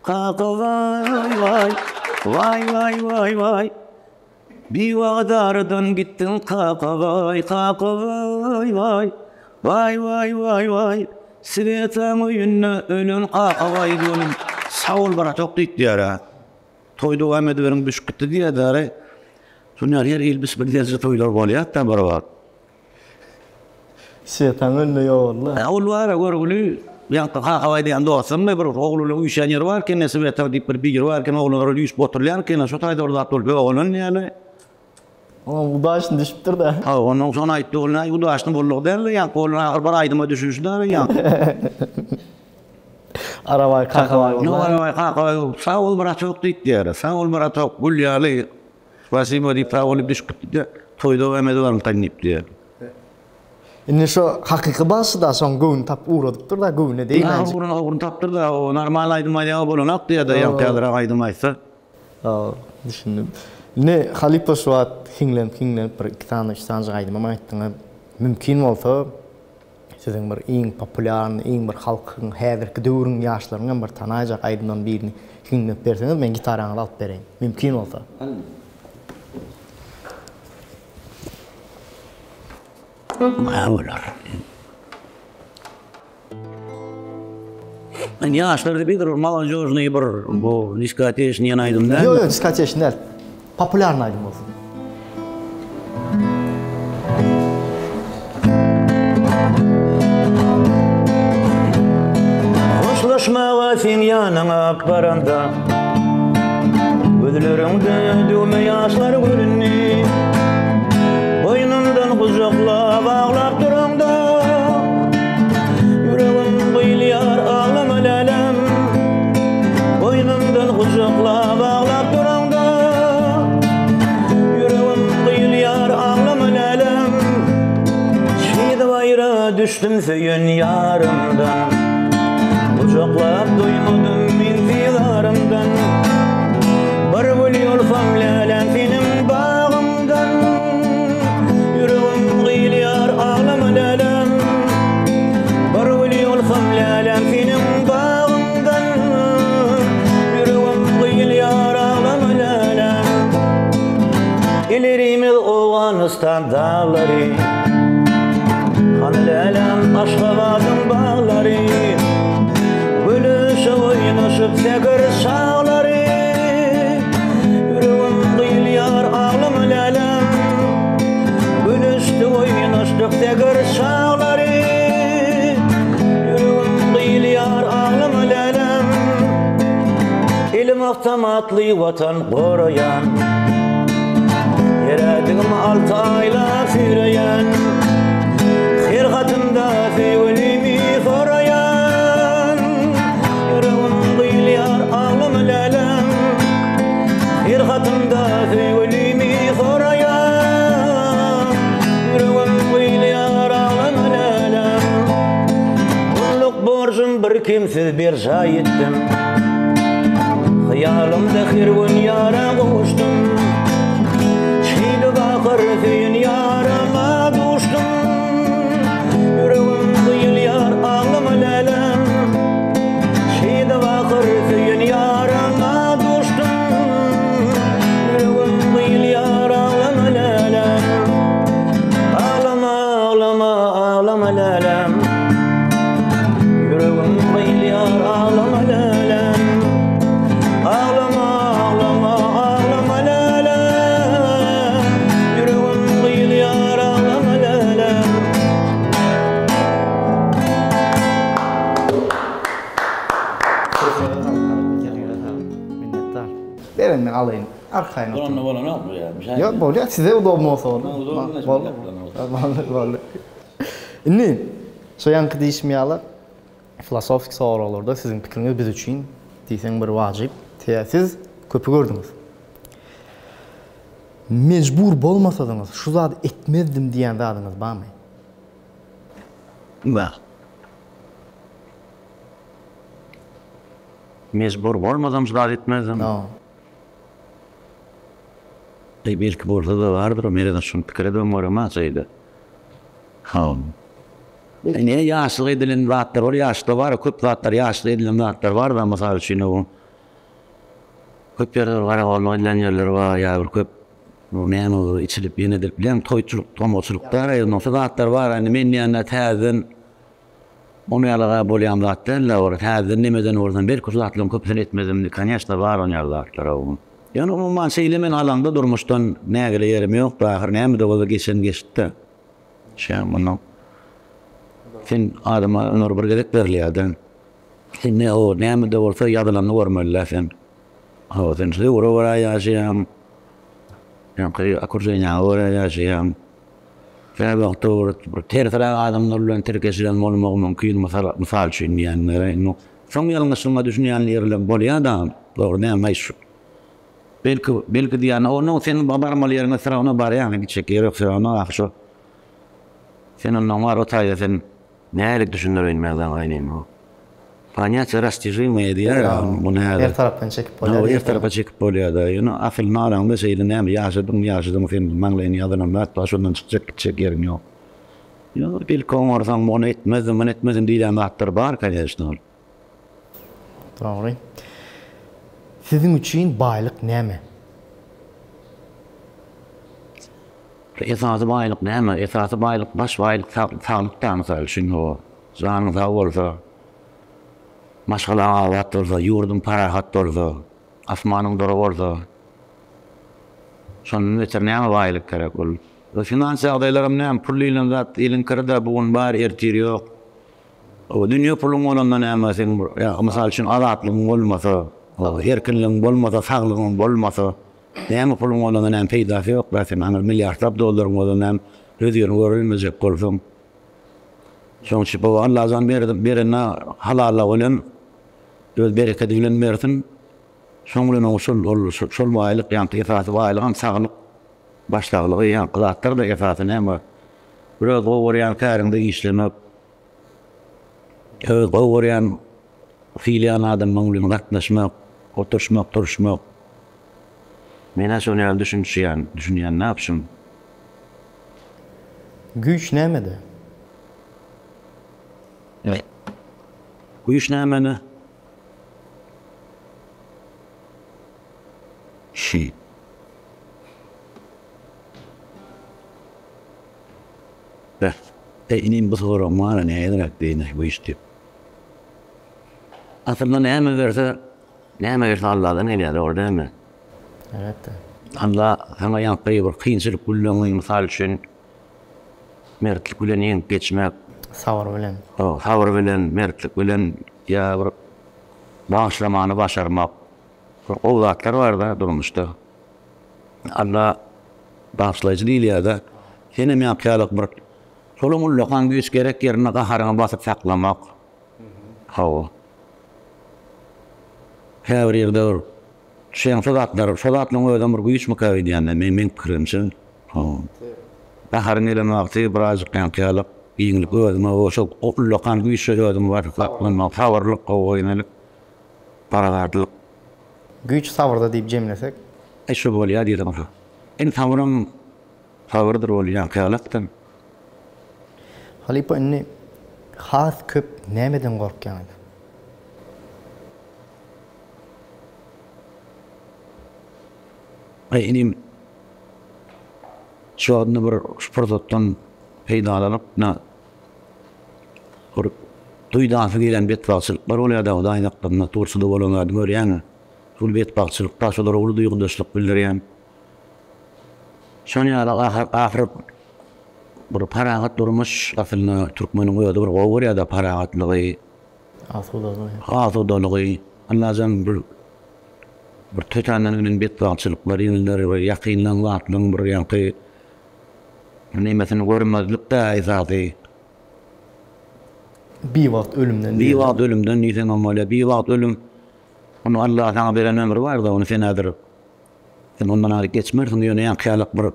Kaka waý waý, waý waý waý waý, Biwagt aradan gitdiň kaka waý, kaka waý waý, waý waý waý waý, Swetaň öýünde ölen kaka waý diýelim, sag bol bratok diýip diýýär-ä. Toý dowam ediberiň düşüp gitdi diýýär-dä. Şonýaly her ýyl bir derje toýlar bolýar-da bir wagt. Swetaň önünde ýogaldy. Hä, ol bar-a görgüli, ýaňky Kakabaý diýen dostummy, bir oglunyň üýşýän ýeri bar ekeni, Sweta diýip bir biri bar eken, oglanlar üýşüp oturylýan eken, şo taýda bir zat bolup ýogalan ýaly. Oňam udaçny düşüpdir-dä. Hawa, onnoň şony aýtdy, ol näme udaçny boldugy däl-de, ýaňky ol ahyr bir aýdyma düşünişi-dä ýaňky. Arabaý Kakabaý boldy. Ýok, Arabaý Kakabaý, sag bol, bratok diýip diýýär. Sag bol, bratok, gül ýaly. Spasibo diýip sag bolup düşüp gitdi-de, toýda ämedi barmykan diýip diýýär. Indi şo hakyky bagşy-da şoň göwnüni tapyp ugradypdyr-da, göwnüne degmänjik. Ýa ugruny tapdyr-da, o normal aýdym aýdýan bolanok diýýär-de, ýaňky ýalyrak aýdym aýtsa. Hawa, düşündim. Indi halypa şu wagt hiňlenip-hiňlenip bir iki sany, üç sanyjyk aýdymam aýtdyňyz. Mümkin bolsa, Siziň bir iň populýarny, iň bir halkyň, häzirki döwrüň ýaşlarynyň hem bir tanaýjak aýdymlarynyň birini hiňlenip berseňiz, men gitaraňyzy alyp bereýin. Mümkin bolsa. Hä bolar. Men ýaşlar diýip bir molodežnyý bir bu diskoteçnyý aýdym däl. Ýok, ýok, diskoteçnyý däl. Populýarnyý aýdym bolsun. Hoşlaşmaga seň ýanyňa baranda Gözleriňde düwme ýaşlar göründi Boýnumdan gujaklap aglap duraňda Ýüregim gyýylýar aglama läläm Boýnumdan gujaklap aglap duraňda Ýüregim gyýylýar aglama läläm Şeýdip aýra düşdüm söýen ýarymdan Gujaklap doýmadym men didarymdan Bir gül ýolsam läläm seniň bagyňdan Ýüregim gyýylýar aglama läläm Bir gül ýolsam läläm seniň bagyňdan Ýüregim gyýylýar aglama läläm Ilerimiz Owganystan daglary Hany läläm Aşgabadyň baglary Gülüşip oýnaşyp säher çaglary Ýüregim gyýylýar aglama läläm Gülüşdik oýnaşdyk säher çaglary Ýüregim gyýylýar aglama läläm Elim awtomatly watan goraýan Her ädigim alty aýlap süýreýän Her hatymda söýgülimi soraýan Ýüregim gyýylýar aglama läläm Her hatymda. Kemsiz berjaý etdim. Hyýalymda her gün ýara gowuşdym. Şeýdip ahyr söýen ýaryma duşdum. Ýüregim gyýylýar aglama läläm. Şeýdip ahyr söýen ýaryma duşdum. Ýüregim gyýylýar aglama läläm. Aglama aglama aglama läläm. Ýüregim gyýylýar aglama läläm. Aglama aglama aglama läläm. Ýüregim gyýylýar aglama läläm. Minnetdar. Beren men alaýyn. Arkaýyn oturyň. Bolanda bolanokmy ýa? Ýok bolýar size udobno bolsa boldy. Boldy. Boldy. Indi şo ýaňky diýşim ýaly filosofiki soraglarda siziň pikiriňiz biz üçin diýseň bir wajyp. Sebäbi siz köpi gördüňiz. Mejbur bolmasadyňyz şu zady etmezdim diýen zadyňyz barmy? Bar. Mejbur bolmasam şu zady etmezdim. Eý belki bolsa-da bardyr, men şuny pikir edibem göremok şeýle. Hawa. Ine ýaşlyk edilen zatlar bar, ýaşda bar, köp zatlar ýaşda edilen zatlar bar-da, mysal üçin o köp ýerde bir garagollyk edilen ýerler bar, ýa bir köp näme bir içilip ýene edilip bilen toýçulyk, tomaçylyk bar, ýa şu zatlar bar, indi men diýende täzeden Ony ýaly-ha bolýan zat däl-de, bir täzeden nemeden bolsam, belki şu zatlaryň köpüsini etmezdim, koneçno bar ony ýaly zatlar. Ýöne umuman şeýle men alaňda durmuşdan nägile ýerim ýokdy, ahyr näme-de bolsa geçen geçdi-de. Şeýle mundan sen adama ömür bir gezek berilýär-de. Sen ne o näme-de bolsa ýazylanyny görmeli-dä sen. Hawa sen şu döwre görä ýaşaýaň. Ýaňky okruženiýaňa görä ýaşaýaň. Käwagtda bir tersiräk adamlar bilen tirkeşilen bolmagy mümkin, mysal üçin diýenlere. Indi soň ýalňyşlygyňa düşünýän ýerleň bolýar-da, dogry dälmi, aý şu belki, belki diýýän, onnoň sen barmaly ýeriňe syragna barýaň, gitjek ýer ýok syragna, ahyr şo sen onnoň bar o taýda sen Nälik düşündireýin men saňa inim bu. Ponýatiýe rastižimoýe diýýär muny häzir. Her tarapdan çekip bolýar. Her tarapa çekip bolýar-da. Ýöne asylyny alaňda şeýle näme ýaşadyň ýaşadyň sen maňlaýyňa ýazylan zat bar şondan çykjak gitjek ýeriň ýok. Ýöne belki oňarsaň muny etmezdim muny etmezdim diýlen zatlar bar koneçno. Dogry. Siziň üçin baýlyk näme? Esasy baýlyk näme? Esasy baýlyk, baş baýlyk saglyk-da, mysal üçin, hawa. Janyň sag bolsa, maşgalaň abat bolsa, ýurduň parahat bolsa, asmanyň dury bolsa, şondan beter näme baýlyk gerek ol? Finans ýagdaýlaram näme, pul diýlen zat iliň kiri-de, bu gün bar, ertir ýok. Dünýe puluň bolanda näme seň bir, ýa mysal üçin azatlygyň bolmasa, erkinligiň bolmasa, saglygyň bolmasa, näme puluň bolanda näme peýdasy ýok-da sen aňyr milliardlap dollaryň bolsa näme hözirini görülmejek bolsaň. Şonuň üçin bu Allajan berende halallygy bilen öz berekedi bilen bersin. Şoň bilen oň şol ol şol baýlyk ýaňky esasy baýlygam saglyk, baş saglygy ýaňky zatlar-da esasy näme bir öz gowy görýän käriňde işlemek, Öz gowy görýän, sylaýan adamlaň bilen gatnaşmak, oturyşmak, turuşmak. Men-ä şony ýaly düşünişýän, düşünýän näpşim. Güýç nämede? Güýç nämede? Şi. Beh, eý inim bu soragyň bar-a nähiliräk diýeýin-aý bu iş diýip. Aslynda näme berse, näme berse Alladan gelýär, dogry dälmi? Elbetde. Alla saňa ýaňky bir kynçylyk günleriňi mysal üçin mertlik bilen ýeňip geçmek. Sabyr bilen. Hawa, sabyr bilen, mertlik bilen ýa bir bagyşlamany başarmak. Bir gowy zatlar bar-da durmuşda. Alla bagyşlaýjy diýilýär-de. Senem ýaňky ýaly bir şolam ullakan güýç gerek ýerinde gaharyňy basyp saklamak. Hawa. Käbir ýerde bir şeňse zatlar, şo zatlaryň özem bir güýçmükä öýdýän-de, men meň pikirimçe. Hawa. Gaharyň gelen wagty birazjyk ýaňky ýaly. Giňlik özüňe şol ullakan güýçde özüňi basyp saklanmak, sabyrlyk, gowy ýönelik, parahatlyk. Güýç sabyrda diýip jemlesek. Aý şo bolýa diýdim oňa. Indi sabyram sabyrdyr bolýa kyýalatdan. Halypa indi has köp nämeden gorkýaňyz? Aý inim şu wagt indi bir şu pursatdan peýdalanyp ine bir duýdansyz gelen betbagtçylyklar bolýada Hudaý saklasyn Tursuda bolan zady görýäňä. Uly betbagtçylykda şolara uly duýgudaşlyk bildirýän. Şonuň ýaly ahyr bir parahat durmuş aslynda türkmeniň özi bir gowy görýär-de parahatlygy. Asudalygy. Asudalygy. Allajan bir bir tötänden gelen betbagtçylyklar ýeňiler we ýakynlaň zatlaryň bir ýaňky nemesini görmezlik-dä esasy. Biwagt ölümden. Biwagt ölümden diýseňem bolýar. Biwagt ölüm Ony Alla saňa beren ömri barda ony sen häzir sen ondan aryk geçmersiň ýöne ýaňky ýalak bir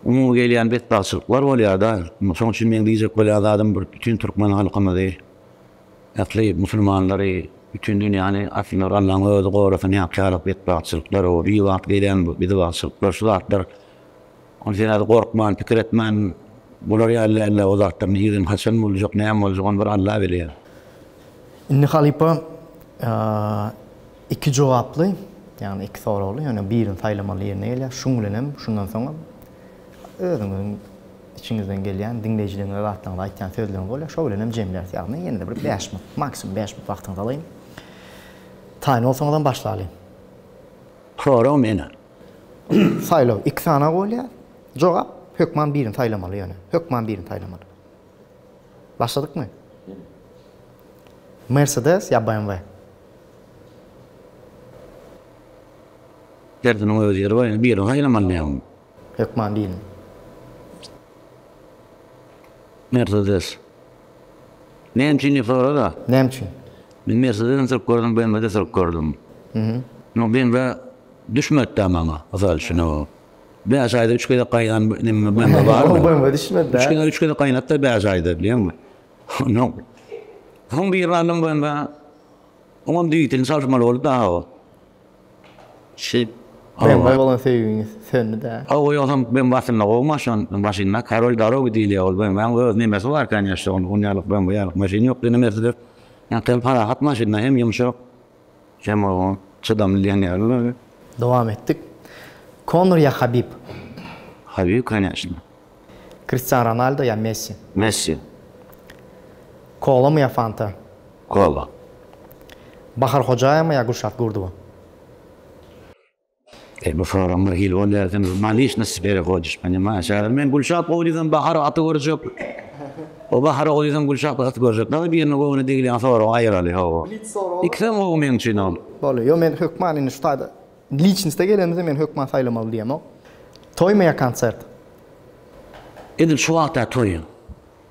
umumy gelýän betbagtçylyklar bolýarda şoň üçin meň diýjek bolýan zadym bir bütin türkmen halkymyzy ähli musulmanlary bütin dünýäni aslynda bir Allaň özi gorasyn ýaňky ýalak betbagtçylyklar o biwagt gelýän bedibagtçylyklar şu zatlar ony sen häzir gorkman pikir etmän bolar ýaly dälde o zatlar nirden haçan boljak näme boljak ony bir Alla bilýär. Indi halypa iki jogaply, ýagny iki soragly, ýöne birini saýlamaly ýerine gelýär. Şuň bilenem, şundan soňam özüňiziň içiňizden gelýän, diňleýjileriňize zatlaryňyzy aýtýan sözleriňiz bolýar. Şo bilenem jemläris. Ýagny ýene-de bir bäş minut, maksimum bäş minut wagtyňyzy alaýyn. Taýyn bolsaňyzam başlalyň. Sorag meni. Saýlaw iki sany bolýar. Jogap hökman birini saýlamaly ýöne. Hökman birini saýlamaly. Başladykmy? Mercedes ýa BMW? Hersiniň öz ýeri bar, indi birini saýlamaly näme? Hökman birini. Mercedes. Näme üçin diýip sora-da. Näme üçin? Men Mercedes-em sürüp gördüm, BMW-de sürüp gördüm. No BMW düşmedi-dä maňa, mysal üçin o. Bäş aýda üç gezek gaýnan neme BMW barmy? O BMW düşmedi-dä. Üç gezek üç gezek gaýnatdy bäş aýda bilýäňmi? Onnoň soň birini aldym BMW. Oňam dwigatelini çalyşmaly boldy daha o. Şeýp. BMW bolan söýgiňiz söndi-dä. Hawa ýogsam BMW aslynda gowy maşyn. Maşynda korol dorogi diýilýär ol BMW-niň öz nemesi bar konýeçno onuň ýalyk BMW ýalyk maşyn ýok ýöne Mercedes ýaňky parahat maşynda hem ýumşak. Hem oňa çydamly diýen ýaly. Dowam etdik. Konor ýa Habib? Habib koneçno. Kristian Ronaldo ýa Messi? Messi. Kolamy ýa Fanta? Kola. Bahar Hojaýewma ýa Gülşat Gurdowa? Eý bu soragyň bir hili bolýar sen na liçnost perehodişь ponimaýeş häzir men Gülşat gowy diýsem Bahar gaty görjek o Bahar gowy diýsem Gülşat gaty görjek dagy birine göwne degilýän soragy aýyraly hawa ikisem gowy meň üçin ol. Bolýa ýok men hökman indi şu taýda liçnosta gelenimizde men hökman saýlamaly diýemok. Toýmy ýa konsert? Edil şu wagta toý.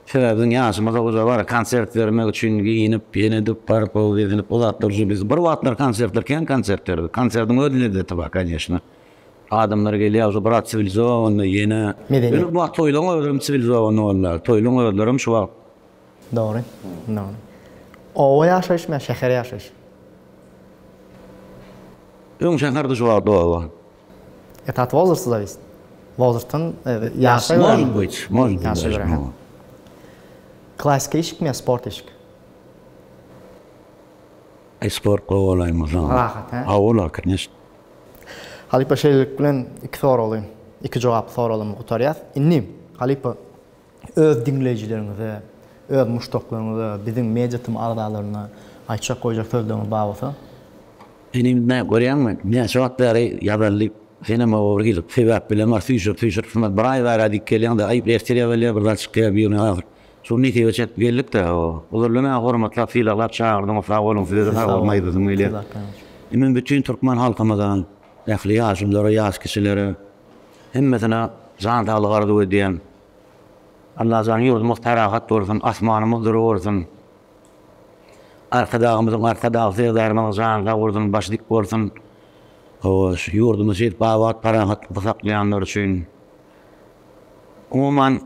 Sebäbi biziň ýaşymyz oza bar, konsert bermek üçin geýinip, ýene edip, baryp, o gezinip, o zatlar üçin biz bir wagtlar konsertler kän konsert berdik. Konsertiň öz lezzeti bar, koneçno. Adamlar gelýär, uje biraz siwilizowanyý ýene. Medeniýet. Ýöne bu wagt toýlaryň özlerem siwilizowanyý boldy. Toýlaryň özlerem şu wagt. Dogry. Dogry. Oba ýaşaýyşmy ýa şäher ýaşaýyş? Öň şäherdi şu wagt oba. Это от возраста зависит. Wozrastdan ýaşa görä. Может быть, может быть. Ýaşa görä. Klassika eşikmi ýa sport eşik? Aý sport gowy bolaýmasa. Rahat, hä? Hawa, конечно. Halypa şeýlelik bilen iki soragly, iki jogaply soraglarymyzy gutarýas. Indi halypa Öz diňleýjileriňize, öz muşdaklaryňyza, biziň Media Team agzalaryna aýtjak goýjak sözleriňiz bar bolsa? Inim nä görýäňmi, näçe wagt bäri ýazaly diýip, senem o bir hili sebäp bilen bar süýşürip süýşürip şunda bir aý bäri diýip gelýäňde aý ertir ýazylýar bir zat çykýar birine ahyr şu nesibe çekip geldik-dä o. Ozaldan meni hormatlap sylaglap çagyrdyňyz sag boluň size-de sag boluň aýdasym gelýär. Indi men bütin türkmen halkymyza, ähli ýaşululara, ýaş kiçilere Hemmesine jan saglyk arzuw edýän. Allajan ýurdumyz parahat bolsun, asmanymyz dury bolsun. Arkadagymyzyň, Arkadag Serdarymyzyň jany sag bolsun, başy dik bolsun. Hawa, şu ýurdumyzy şeýdip abat parahatlykda saklaýanlary üçin. Umuman.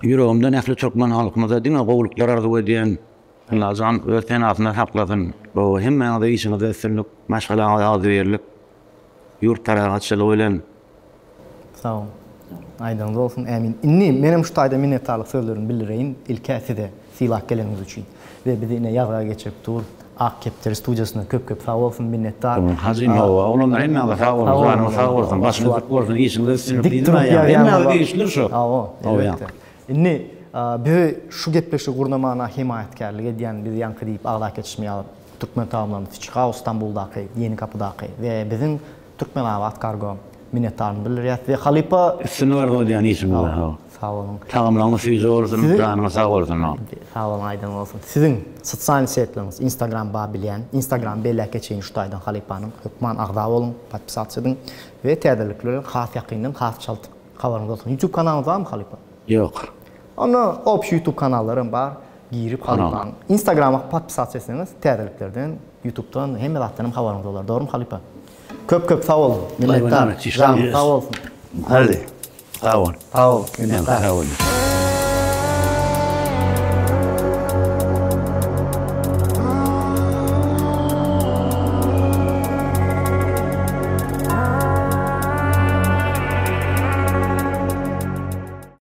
Ýüregimden ähli türkmen halkymyza diňe gowulyklar arzuw edýän. Allajan öz penasynda saklasyn. Gowy hemmäňize işiňizde üstünlik, maşgalaňyza agzybirlik, ýurt parahatçylygy bilen. Sag boluň. Aýdyňyz bolsun. Ämin. Indi menem şu taýda minnetdarlyk sözlerimi bildireýin ilkä size sylap geleniňiz üçin we bizi ine ýazga geçirip dur Ak kepderi studiýasyna köp köp sag bolsun minnetdar. Hajym hawa oglanlar hemmäňize sag boluň janyňyz sag bolsun başyňyz dik bolsun işiňizde üstünlik diýdim aýa hemmäňize degişlidir şu. Hawa elbetde. Indi bizi şu gepleşigi gurnamana hemaýatkärlik edýän bizi ýaňky diýip agzap geçişim ýaly Türkmen tagamlaryny Fiçi House Stambuldaky Ýeni Gapydaky we biziň Türkmenabat Kargo minnetdarlygyny bildirýäs we halypa Üstünlik arzuw edýän işiňizde hawa. Sag boluň. Tagamlaryňyz süýji bolsun, janyňyz sag bolsun. Sag boluň aýdan bolsun. Siziň sosial setleriňiz Instagram bar bilýän. Instagram belläp geçeýin şu taýdan halypanyň. Hökman agza boluň, podpisatsa ediň we täzelikler has ýakyndan has çalt habaryňyz bolsun. Youtube kanalyňyz barmy halypa? Ýok. Onda obşi youtube kanallaram bar. Girip halypanyň Instagrama podpisatsa etseňiz täzeliklerden Youtubedan hemme zatdan hem habaryňyz bolar. Dogrymy halypa? Köp köp sag boluň. Minnetdar. Janyňyz sag bolsun. Hadi. Sag bol. Sag bol. Minnetdar. Sag bol.